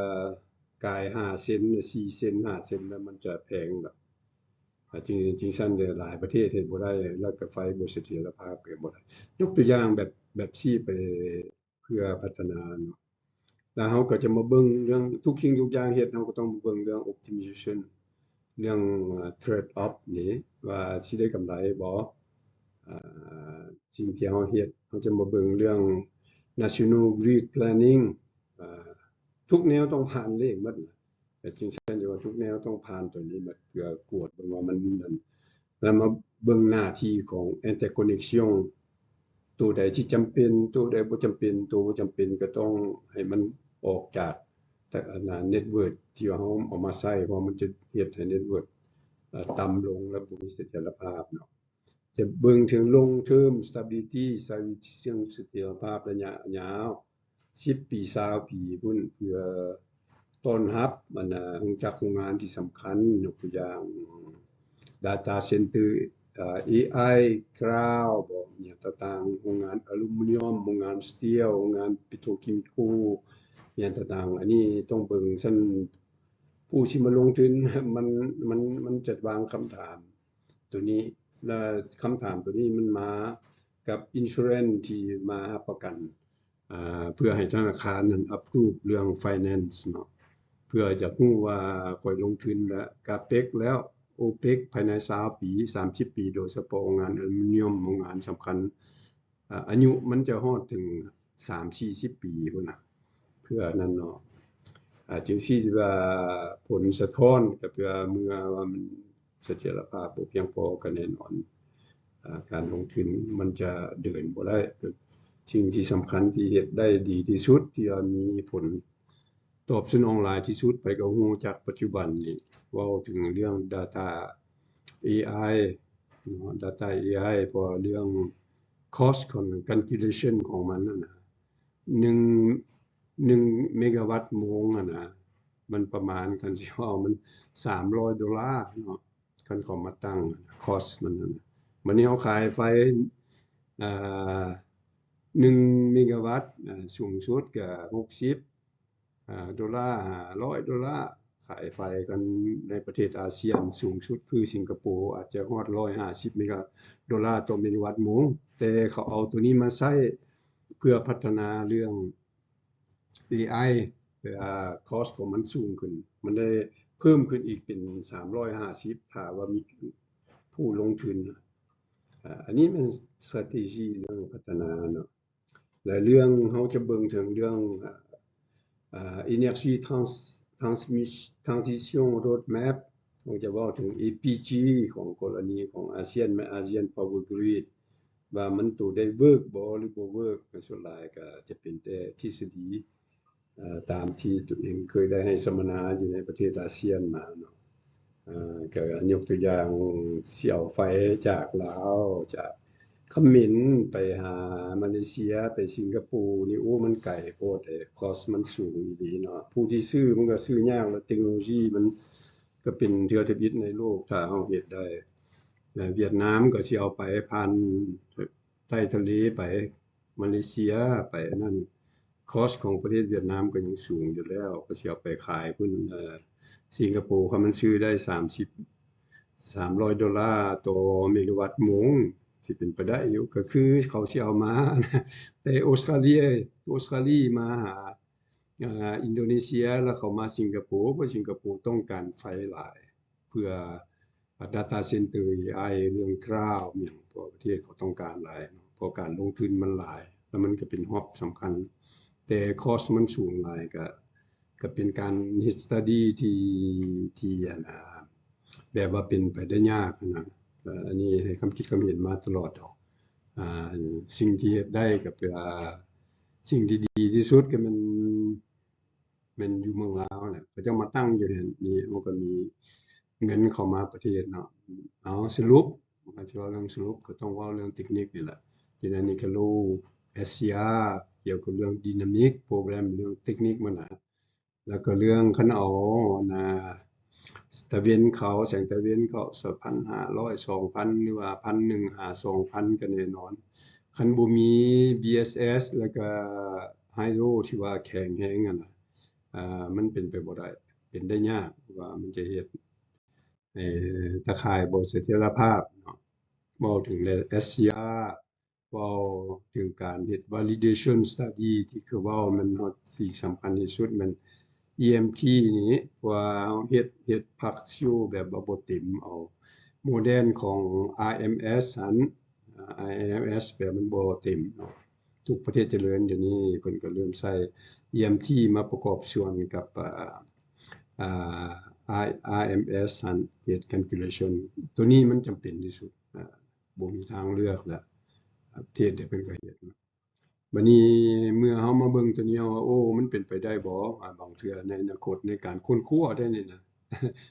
ກາຍຫ້າເຊັນ ສີ່ເຊັນ ຫ້າເຊັນ ແລ້ວມັນຈະແພງດອກ ອາ ຈິງ ຈິງຊັ້ນເດີ ຫຼາຍປະເທດເຮັດບໍ່ໄດ້ ແລ້ວກະໄຟບໍ່ສະຖຽນລະພາບກໍບໍ່ໄດ້ ຍົກຕົວຢ່າງແບບ ແບບຊີ້ໄປ ເພື່ອພັດທະນາເນາະ ແລ້ວເຮົາກໍຈະມາເບິ່ງເລື່ອງ ທຸກສິ່ງທຸກຢ່າງເຮັດ ເຮົາກໍຕ້ອງມາເບິ່ງເລື່ອງ optimization ເລື່ອງ trade off ນີ້ ວ່າຊິໄດ້ກຳໄລບໍ່ ອາ ສິ່ງທີ່ເຮົາເຮັດ ເຮົາຈະມາເບິ່ງເລື່ອງ national grid planning ອາ ທຸກແນວຕ້ອງຜ່ານເລກໝົດ ແຕ່ຈິງຊັ້ນ ຈະວ່າທຸກແນວຕ້ອງຜ່ານໂຕນີ້ໝົດ ເພື່ອກວດເບິ່ງວ່າມັນນັ້ນ ແລ້ວມາເບິ່ງໜ້າທີ່ຂອງ interconnection ໂຕໃດທີ່ຈຳເປັນ ໂຕໃດບໍ່ຈຳເປັນ ໂຕບໍ່ຈຳເປັນກໍຕ້ອງໃຫ້ມັນອອກຈາກ ແຕ່ອັນນັ້ນ network ທີ່ວ່າເຮົາເອົາມາໃຊ້ ເພາະມັນຈະເຮັດໃຫ້ network ເອີ ຕ່ຳລົງ ແລະ ບໍ່ມີສະຖຽນລະພາບເນາະ. ຈະເບິ່ງເຖິງ long term stability ສະຖຽນລະພາບໄລຍະຍາວ ສິບປີ ຊາວປີພຸ້ນ ເພື່ອຕ້ອນຮັບ ອັນນາ ໂຮງຈັກໂຮງງານທີ່ສຳຄັນ ຍົກຕົວຢ່າງ data center ເອີ ເອໄອ cloud ບໍ ຫຍັງຕ່າງໆ ໂຮງງານອາລູມີນຽມ ໂຮງງານ steel ໂຮງງານ petrochemical ຫຍັງຕ່າງໆ ອັນນີ້ຕ້ອງເບິ່ງຊັ້ນ ຜູ້ທີ່ມາລົງທຶນ ມັນ ມັນ ມັນຈະວາງຄຳຖາມ ໂຕນີ້ ແລະ ຄຳຖາມໂຕນີ້ມັນມາກັບ insurance ທີ່ມາຮັບປະກັນ ອາ ເພື່ອໃຫ້ທະນາຄານນັ້ນ approve ເລື່ອງ finance ເນາະ ເພື່ອຈະຮູ້ວ່າຂ້ອຍລົງທຶນແລ້ວ CAPEX ແລ້ວ OPEX ພາຍໃນຊາວປີ ສາມສິບປີ ໂດຍສະເພາະໂຮງງານອາລູມີນຽມ ໂຮງງານສຳຄັນ ອາ ອາຍຸມັນຈະຮອດເຖິງສາມສີ່ສິບປີພຸ້ນນະ ເພື່ອນັ້ນເນາະ ອາ ຈຶ່ງຊິວ່າຜົນສະທ້ອນ ກໍເພື່ອເມື່ອວ່າມັນສະຖຽນລະພາບບໍ່ພຽງພໍ ກໍແນ່ນອນ ອາ ການລົງທຶນມັນຈະເດີນບໍ່ໄດ້. ສິ່ງທີ່ສຳຄັນທີ່ເຮັດໄດ້ດີທີ່ສຸດ ທີ່ວ່າມີຜົນຕອບສະໜອງຫຼາຍທີ່ສຸດ ໃຜກໍຮູ້ຈັກປັດຈຸບັນນີ້ ເວົ້າເຖິງເລື່ອງ data ເອໄອ ເນາະ data ເອໄອ ເພາະວ່າເລື່ອງ cost ຂອງ calculation ຂອງມັນຫັ້ນນະ ໜຶ່ງ ໜຶ່ງເມກາວັດໂມງຫັ້ນນະ ມັນປະມານ ຄັນຊິເວົ້າ ມັນສາມຮ້ອຍໂດລາເນາະ ຄັນເຂົາມາຕັ້ງ cost ມັນນັ້ນ. ບັດນີ້ເຮົາຂາຍໄຟ ເອີ່ ໜຶ່ງເມກາວັດ ເອີ່ ສູງສຸດກໍຫົກສິບ ເອີ່ ໂດລາ ຫ້າຮ້ອຍໂດລາ. ຂາຍໄຟກັນໃນປະເທດອາຊຽນສູງສຸດຄືສິງກະໂປ ອາດຈະຮອດຮ້ອຍຫ້າສິບເມກາ ໂດລາຕໍ່ເມກາວັດໂມງ, ແຕ່ເຂົາເອົາໂຕນີ້ມາໃຊ້ເພື່ອພັດທະນາເລື່ອງ ເອໄອ ເວລາ cost ຂອງມັນສູງຂຶ້ນ ມັນໄດ້ເພີ່ມຂຶ້ນອີກເປັນສາມຮ້ອຍຫ້າສິບ ຖ້າວ່າມີຜູ້ລົງທຶນ. ອາ ອັນນີ້ແມ່ນ strategy ເລື່ອງພັດທະນາເນາະ. ແລະ ເລື່ອງ ເຮົາຈະເບິ່ງເຖິງເລື່ອງ ອາ ອາ Energy Trans- Transmis- Transition Roadmap ເຮົາຈະເວົ້າເຖິງ ເອພີຈີ ຂອງກໍລະນີຂອງອາຊຽນ ແມ່ນ ASEAN Power Grid ວ່າມັນໂຕໄດ້ເວີກບໍ່ ຫຼື ບໍ່ເວີກ. ສ່ວນຫຼາຍກໍຈະເປັນແຕ່ທິດສະດີ ເອີ່ ຕາມທີ່ຕົວເອງເຄີຍໄດ້ໃຫ້ສຳມະນາຢູ່ໃນປະເທດອາຊຽນມາເນາະ. ເອີ່ ກໍຍົກຕົວຢ່າງ ຊິເອົາໄຟຈາກລາວ ຈາກຂະເໝນໄປຫາມາເລເຊຍ ໄປສິງກະໂປນີ້ ໂອ້ ມັນໄກໂພດເດ້ cost ມັນສູງອີ່ຫຼີເນາະ. ຜູ້ທີ່ຊື້ມັນກໍຊື້ຍາກ ແລະ ເຕັກໂນໂລຊີມັນກໍເປັນເທື່ອທຳອິດໃນໂລກ ຖ້າເຮົາເຮັດໄດ້. ແລະ ຫວຽດນາມກໍຊິເອົາໄປຜ່ານ ໃຕ້ທະເລໄປ ມາເລເຊຍ ໄປອັນນັ້ນ cost ຂອງປະເທດຫວຽດນາມກໍຍັງສູງຢູ່ແລ້ວ ກໍຊິເອົາໄປຂາຍພຸ້ນ. ເອີ່ ສິງກະໂປ ຄັນມັນຊື້ໄດ້ສາມສິບ ສາມຮ້ອຍໂດລາຕໍ່ເມກາວັດໂມງ ຊິເປັນໄປໄດ້ຢູ່ ກໍຄືເຂົາຊິເອົາມາ ແຕ່ອົດສະຕາລີ ອົດສະຕາລີມາຫາ ເອີ່ ອິນໂດເນເຊຍ ແລ້ວເຂົ້າມາສິງກະໂປ ເພາະສິງກະໂປຕ້ອງການໄຟຫຼາຍ ເພື່ອ data center ເອໄອ ເລື່ອງ cloud ຫຍັງ ເພາະປະເທດເຂົາຕ້ອງການຫຼາຍເນາະ ເພາະການລົງທຶນມັນຫຼາຍ ແລ້ວມັນກໍເປັນ hub ສຳຄັນ ແຕ່ cost ມັນສູງຫຼາຍ ກໍ ກໍເປັນການເຮັດ study ທີ່ ທີ່ ອັນ ອາ ແບບວ່າເປັນໄປໄດ້ຍາກນະ. ກໍອັນນີ້ໃຫ້ຄຳຄິດຄຳເຫັນມາຕະຫຼອດດອກ. ອາ ສິ່ງທີ່ເຮັດໄດ້ກໍແປວ່າ ສິ່ງທີ່ດີທີ່ສຸດກໍແມ່ນ ແມ່ນຢູ່ເມືອງລາວແຫຼະ ເຂົາເຈົ້າມາຕັ້ງຢູ່ຫັ້ນ ມີ ເຮົາກໍມີເງິນເຂົ້າມາປະເທດເນາະ. ເອົາ ສະຫຼຸບ ເຮົາຊິເວົ້າເລື່ອງ ສະຫຼຸບ ກໍຕ້ອງເວົ້າເລື່ອງເຕັກນິກນີ້ແຫຼະ. ຢູ່ໃນນີ້ກໍໂລ SCR ກ່ຽວກັບເລື່ອງ dynamic problem ເລື່ອງເຕັກນິກມັນນະ ແລ້ວກໍເລື່ອງ ຄັນເອົາ ອັນນ່າ ຕາເວັນເຂົ້າ ແສງຕາເວັນເຂົ້າ ສອງພັນຫ້າຮ້ອຍ ສອງພັນ ຫຼືວ່າ ພັນໜຶ່ງ ຫາ ສອງພັນ ກໍແນ່ນອນ. ຄັນບໍ່ມີ BSS ແລ້ວກໍ hydro ທີ່ວ່າແຂງແຮງຫັ້ນນະ ອາ ມັນເປັນໄປບໍ່ໄດ້ ເປັນໄດ້ຍາກວ່າມັນຈະເຮັດ ເອີ ຕາຂ່າຍບໍ່ສະຖຽນລະພາບເນາະ. ເວົ້າເຖິງແລ້ວ SCR ເວົ້າເຖິງການເຮັດ validation study ທີ່ຄືເວົ້າ ແມ່ນຮອດສິ່ງສຳຄັນທີ່ສຸດແມ່ນ EMT ນີ້ ເພາະວ່າເຮົາເຮັດ ເຮັດ partial ແບບວ່າບໍ່ເຕັມ ເອົາໂມເດນຂອງ RMS ຫັ້ນ RMS ແບບມັນບໍ່ເຕັມເນາະ. ທຸກປະເທດຈະເລີນດຽວນີ້ເພິ່ນກໍເລີ່ມໃຊ້ EMT ມາປະກອບສ່ວນກັບ ອາ ອາ RMS ຫັ້ນ ເຮັດ calculation ໂຕນີ້ມັນຈຳເປັນທີ່ສຸດ ອາ ບໍ່ມີທາງເລືອກແລ້ວ ປະເທດໃດເພິ່ນກໍເຮັດ. ບັດນີ້ເມື່ອເຮົາມາເບິ່ງໂຕນີ້ ເຮົາວ່າ ໂອ້ ມັນເປັນໄປໄດ້ບໍ່? ອາ ບາງເທື່ອໃນອະນາຄົດໃນການຄົ້ນຄວ້າໄດ້ນີ້ນະ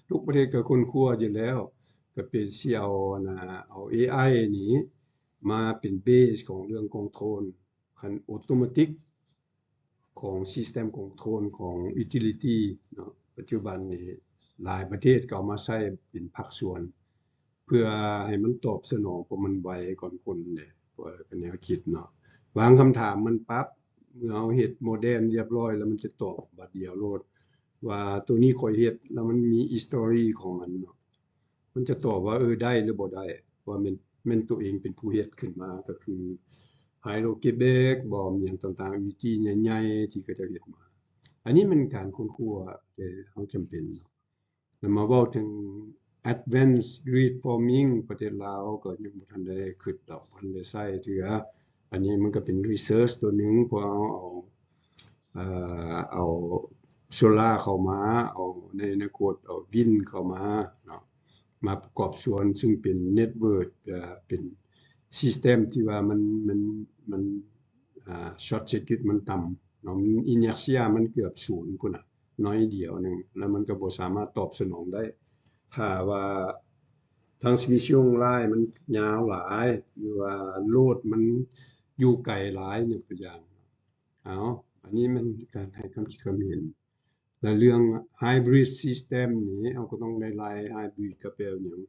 ທຸກປະເທດກໍຄົ້ນຄວ້າຢູ່ແລ້ວ ກໍເປັນຊິເອົາ ອັນນ່າ ເອົາ ເອໄອ ນີ້ມາເປັນ base ຂອງເລື່ອງ control ຄັນ automatic ຂອງ system control ຂອງ utility ເນາະ. ປັດຈຸບັນນີ້ຫຼາຍປະເທດກໍເອົາມາໃຊ້ເປັນພາກສ່ວນ ເພື່ອໃຫ້ມັນຕອບສະໜອງ ເພາະມັນໄວກ່ອນຄົນເດ້ ເພາະວ່າເປັນແນວຄິດເນາະ. ບາງຄຳຖາມມັນປັບ ເມື່ອເຮົາເຮັດໂມເດນຮຽບຮ້ອຍແລ້ວ ມັນຈະຕອບບາດດຽວໂລດ ວ່າໂຕນີ້ຂ້ອຍເຮັດ ແລ້ວມັນມີ history ຂອງມັນເນາະ. ມັນຈະຕອບວ່າ ເອີ ໄດ້ ຫຼື ບໍ່ໄດ້ ວ່າແມ່ນ ແມ່ນໂຕເອງເປັນຜູ້ເຮັດຂຶ້ນມາ ກໍຄື Hydro-Québec ບໍ່ ມີຫຍັງຕ່າງໆ UT ໃຫຍ່ໆ ທີ່ເຂົາເຈົ້າເຮັດມາ. ອັນນີ້ແມ່ນການຄົ້ນຄວ້າ ແຕ່ເຮົາຈຳເປັນເນາະ. ແລ້ວມາເວົ້າເຖິງ advanced grid forming ປະເທດລາວກໍຍັງບໍ່ທັນໄດ້ຄິດດອກ ບໍ່ທັນໄດ້ໃຊ້ເທື່ອ. ອັນນີ້ມັນກໍເປັນ research ຕົວໜຶ່ງ ເພາະເຮົາເອົາ ເອີ ເອົາໂຊລາເຂົ້າມາ ເອົາໃນອະນາຄົດເອົາວິນເຂົ້າມາເນາະ ມາປະກອບສ່ວນ ຊຶ່ງເປັນ network ເປັນ system ທີ່ວ່າມັນ ມັນ ມັນ ອ່າ short circuit ມັນຕ່ຳເນາະ inertia ມັນເກືອບສູນພຸ້ນນະ ໜ້ອຍດຽວໜຶ່ງ ແລ້ວມັນກໍບໍ່ສາມາດຕອບສະໜອງໄດ້ ຖ້າວ່າ transmission line ມັນຍາວຫຼາຍ ຫຼືວ່າ load ມັນຢູ່ໄກຫຼາຍ ຍົກຕົວຢ່າງ ເອົາ ອັນນີ້ແມ່ນການໃຫ້ຄຳຄິດຄຳເຫັນ. ແລະ ເລື່ອງ hybrid system ນີ້ ເຮົາກໍຕ້ອງໄດ້ໄລ່ hybrid ກໍແປວ່າຫຍັງ?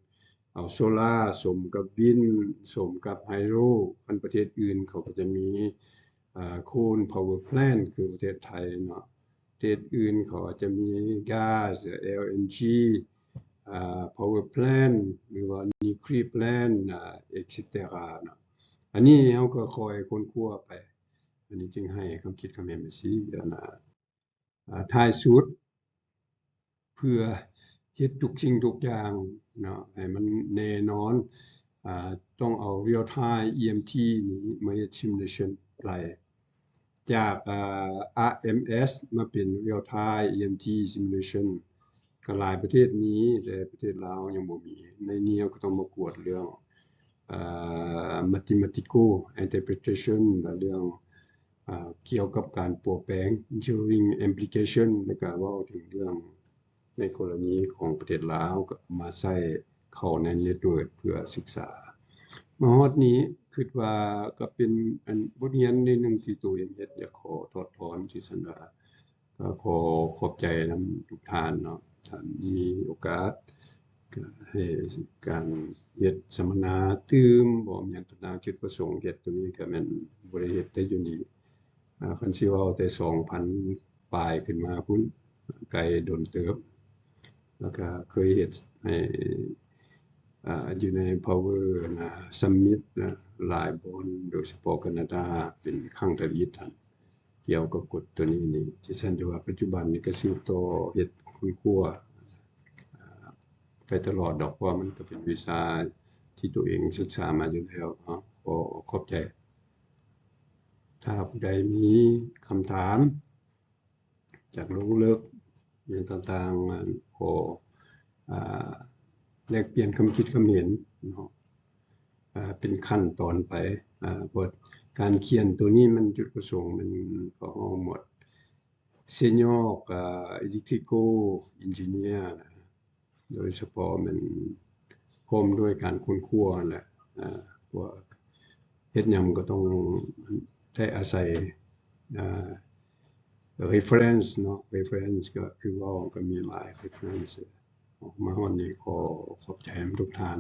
ເອົາໂຊລາສົມກັບວິນ ສົມກັບໄຮໂດຣ. ຄັນປະເທດອື່ນເຂົາກໍຈະມີ ອາ coal power plant ຄືປະເທດໄທເນາະ. ປະເທດອື່ນເຂົາອາດຈະມີ gas ແອລເອັນຈີ ອາ power plant ຫຼືວ່າ nuclear plant ອາ et cetera ເນາະ. ອັນນີ້ເຮົາກໍຄ່ອຍຄົ້ນຄວ້າໄປ. ອັນນີ້ຈຶ່ງໃຫ້ຄຳຄິດຄຳເຫັນໄປຊີ້ ອັນ ອາ ອາ ທ້າຍສຸດ ເພື່ອເຮັດທຸກສິ່ງທຸກຢ່າງເນາະ ໃຫ້ມັນແນ່ນອນ ອາ ຕ້ອງເອົາ real time ອີເອັມທີ ນີ້ມາເຮັດ simulation ໄລ່ຈາກ ອາ ອາ ເອັມ ເອສ ມາເປັນ real time ອີເອັມທີ simulation ກໍຫຼາຍປະເທດມີ ແຕ່ປະເທດລາວຍັງບໍ່ມີ. ໃນນີ້ເຮົາກໍຕ້ອງມາກວດເລື່ອງ ອາ mathematical interpretation ແລະ ເລື່ອງ ອາ ກ່ຽວກັບການປົວແປງ engineering implication ແລ້ວກະເວົ້າເຖິງເລື່ອງໃນກໍລະນີຂອງປະເທດລາວ ກໍເອົາມາໃສ່ເຂົ້າໃນ network ເພື່ອສຶກສາ. ມາຮອດນີ້ຄິດວ່າກໍເປັນອັນ ບົດຮຽນໜຶ່ງທີ່ໂຕເອງເຮັດ ຢາກຂໍຖອດຖອນ ທີ່ຊັ້ນວ່າ ກໍຂໍຂອບໃຈນຳທຸກທ່ານເນາະ ທ່ານມີໂອກາດ ກໍໃຫ້ການເຮັດສຳມະນາຕື່ມ ບໍ່ມີຫຍັງຕ່າງໆ ຈຸດປະສົງເຮັດໂຕນີ້ກໍແມ່ນບໍ່ໄດ້ເຮັດແຕ່ຢູ່ນີ້ ອາ ຄັນຊິເວົ້າແຕ່ສອງພັນປາຍຂຶ້ນມາພຸ້ນ ໄກດົນເຕີບ ແລ້ວກໍເຄີຍເຮັດໃຫ້ ອາ ຢູ່ໃນ Power ນະ Summit ນະ ຫຼາຍບ່ອນ ໂດຍສະເພາະການາດາ ເປັນຄັ້ງທຳອິດຫັ້ນ ກ່ຽວກັບກົດໂຕນີ້ນີ້ ທີ່ຊັ້ນຈະວ່າປັດຈຸບັນນີ້ກໍສືບຕໍ່ເຮັດຄົ້ນຄວ້າ ອາ ໄປຕະຫຼອດດອກ ເພາະວ່າມັນກໍເປັນວິຊາທີ່ໂຕເອງສຶກສາມາຢູ່ແລ້ວເນາະ. ຂໍຂອບໃຈ. ຖ້າຜູ້ໃດມີຄຳຖາມ ຢາກລົງເລິກຫຍັງຕ່າງໆ ອັນ ຂໍ ອາ ແລກປ່ຽນຄຳຄິດຄຳເຫັນເນາະ ອາ ເປັນຂັ້ນຕອນໄປ ອາ ເພາະການຂຽນໂຕນີ້ມັນຈຸດປະສົງມັນກໍຮ້ອງໝວດ Senior ອາ Electrical Engineer ນະ ໂດຍສະເພາະແມ່ນພ້ອມດ້ວຍການຄົ້ນຄວ້າຫັ້ນແຫຼະ ອາ ເພາະວ່າເຮັດຫຍັງມັນກໍຕ້ອງໄດ້ອາໄສ ອາ reference ເນາະ reference ກໍຄືເວົ້າກໍມີຫຼາຍ reference. ມາຮອດນີ້ຂໍຂອບໃຈນຳທຸກທ່ານ.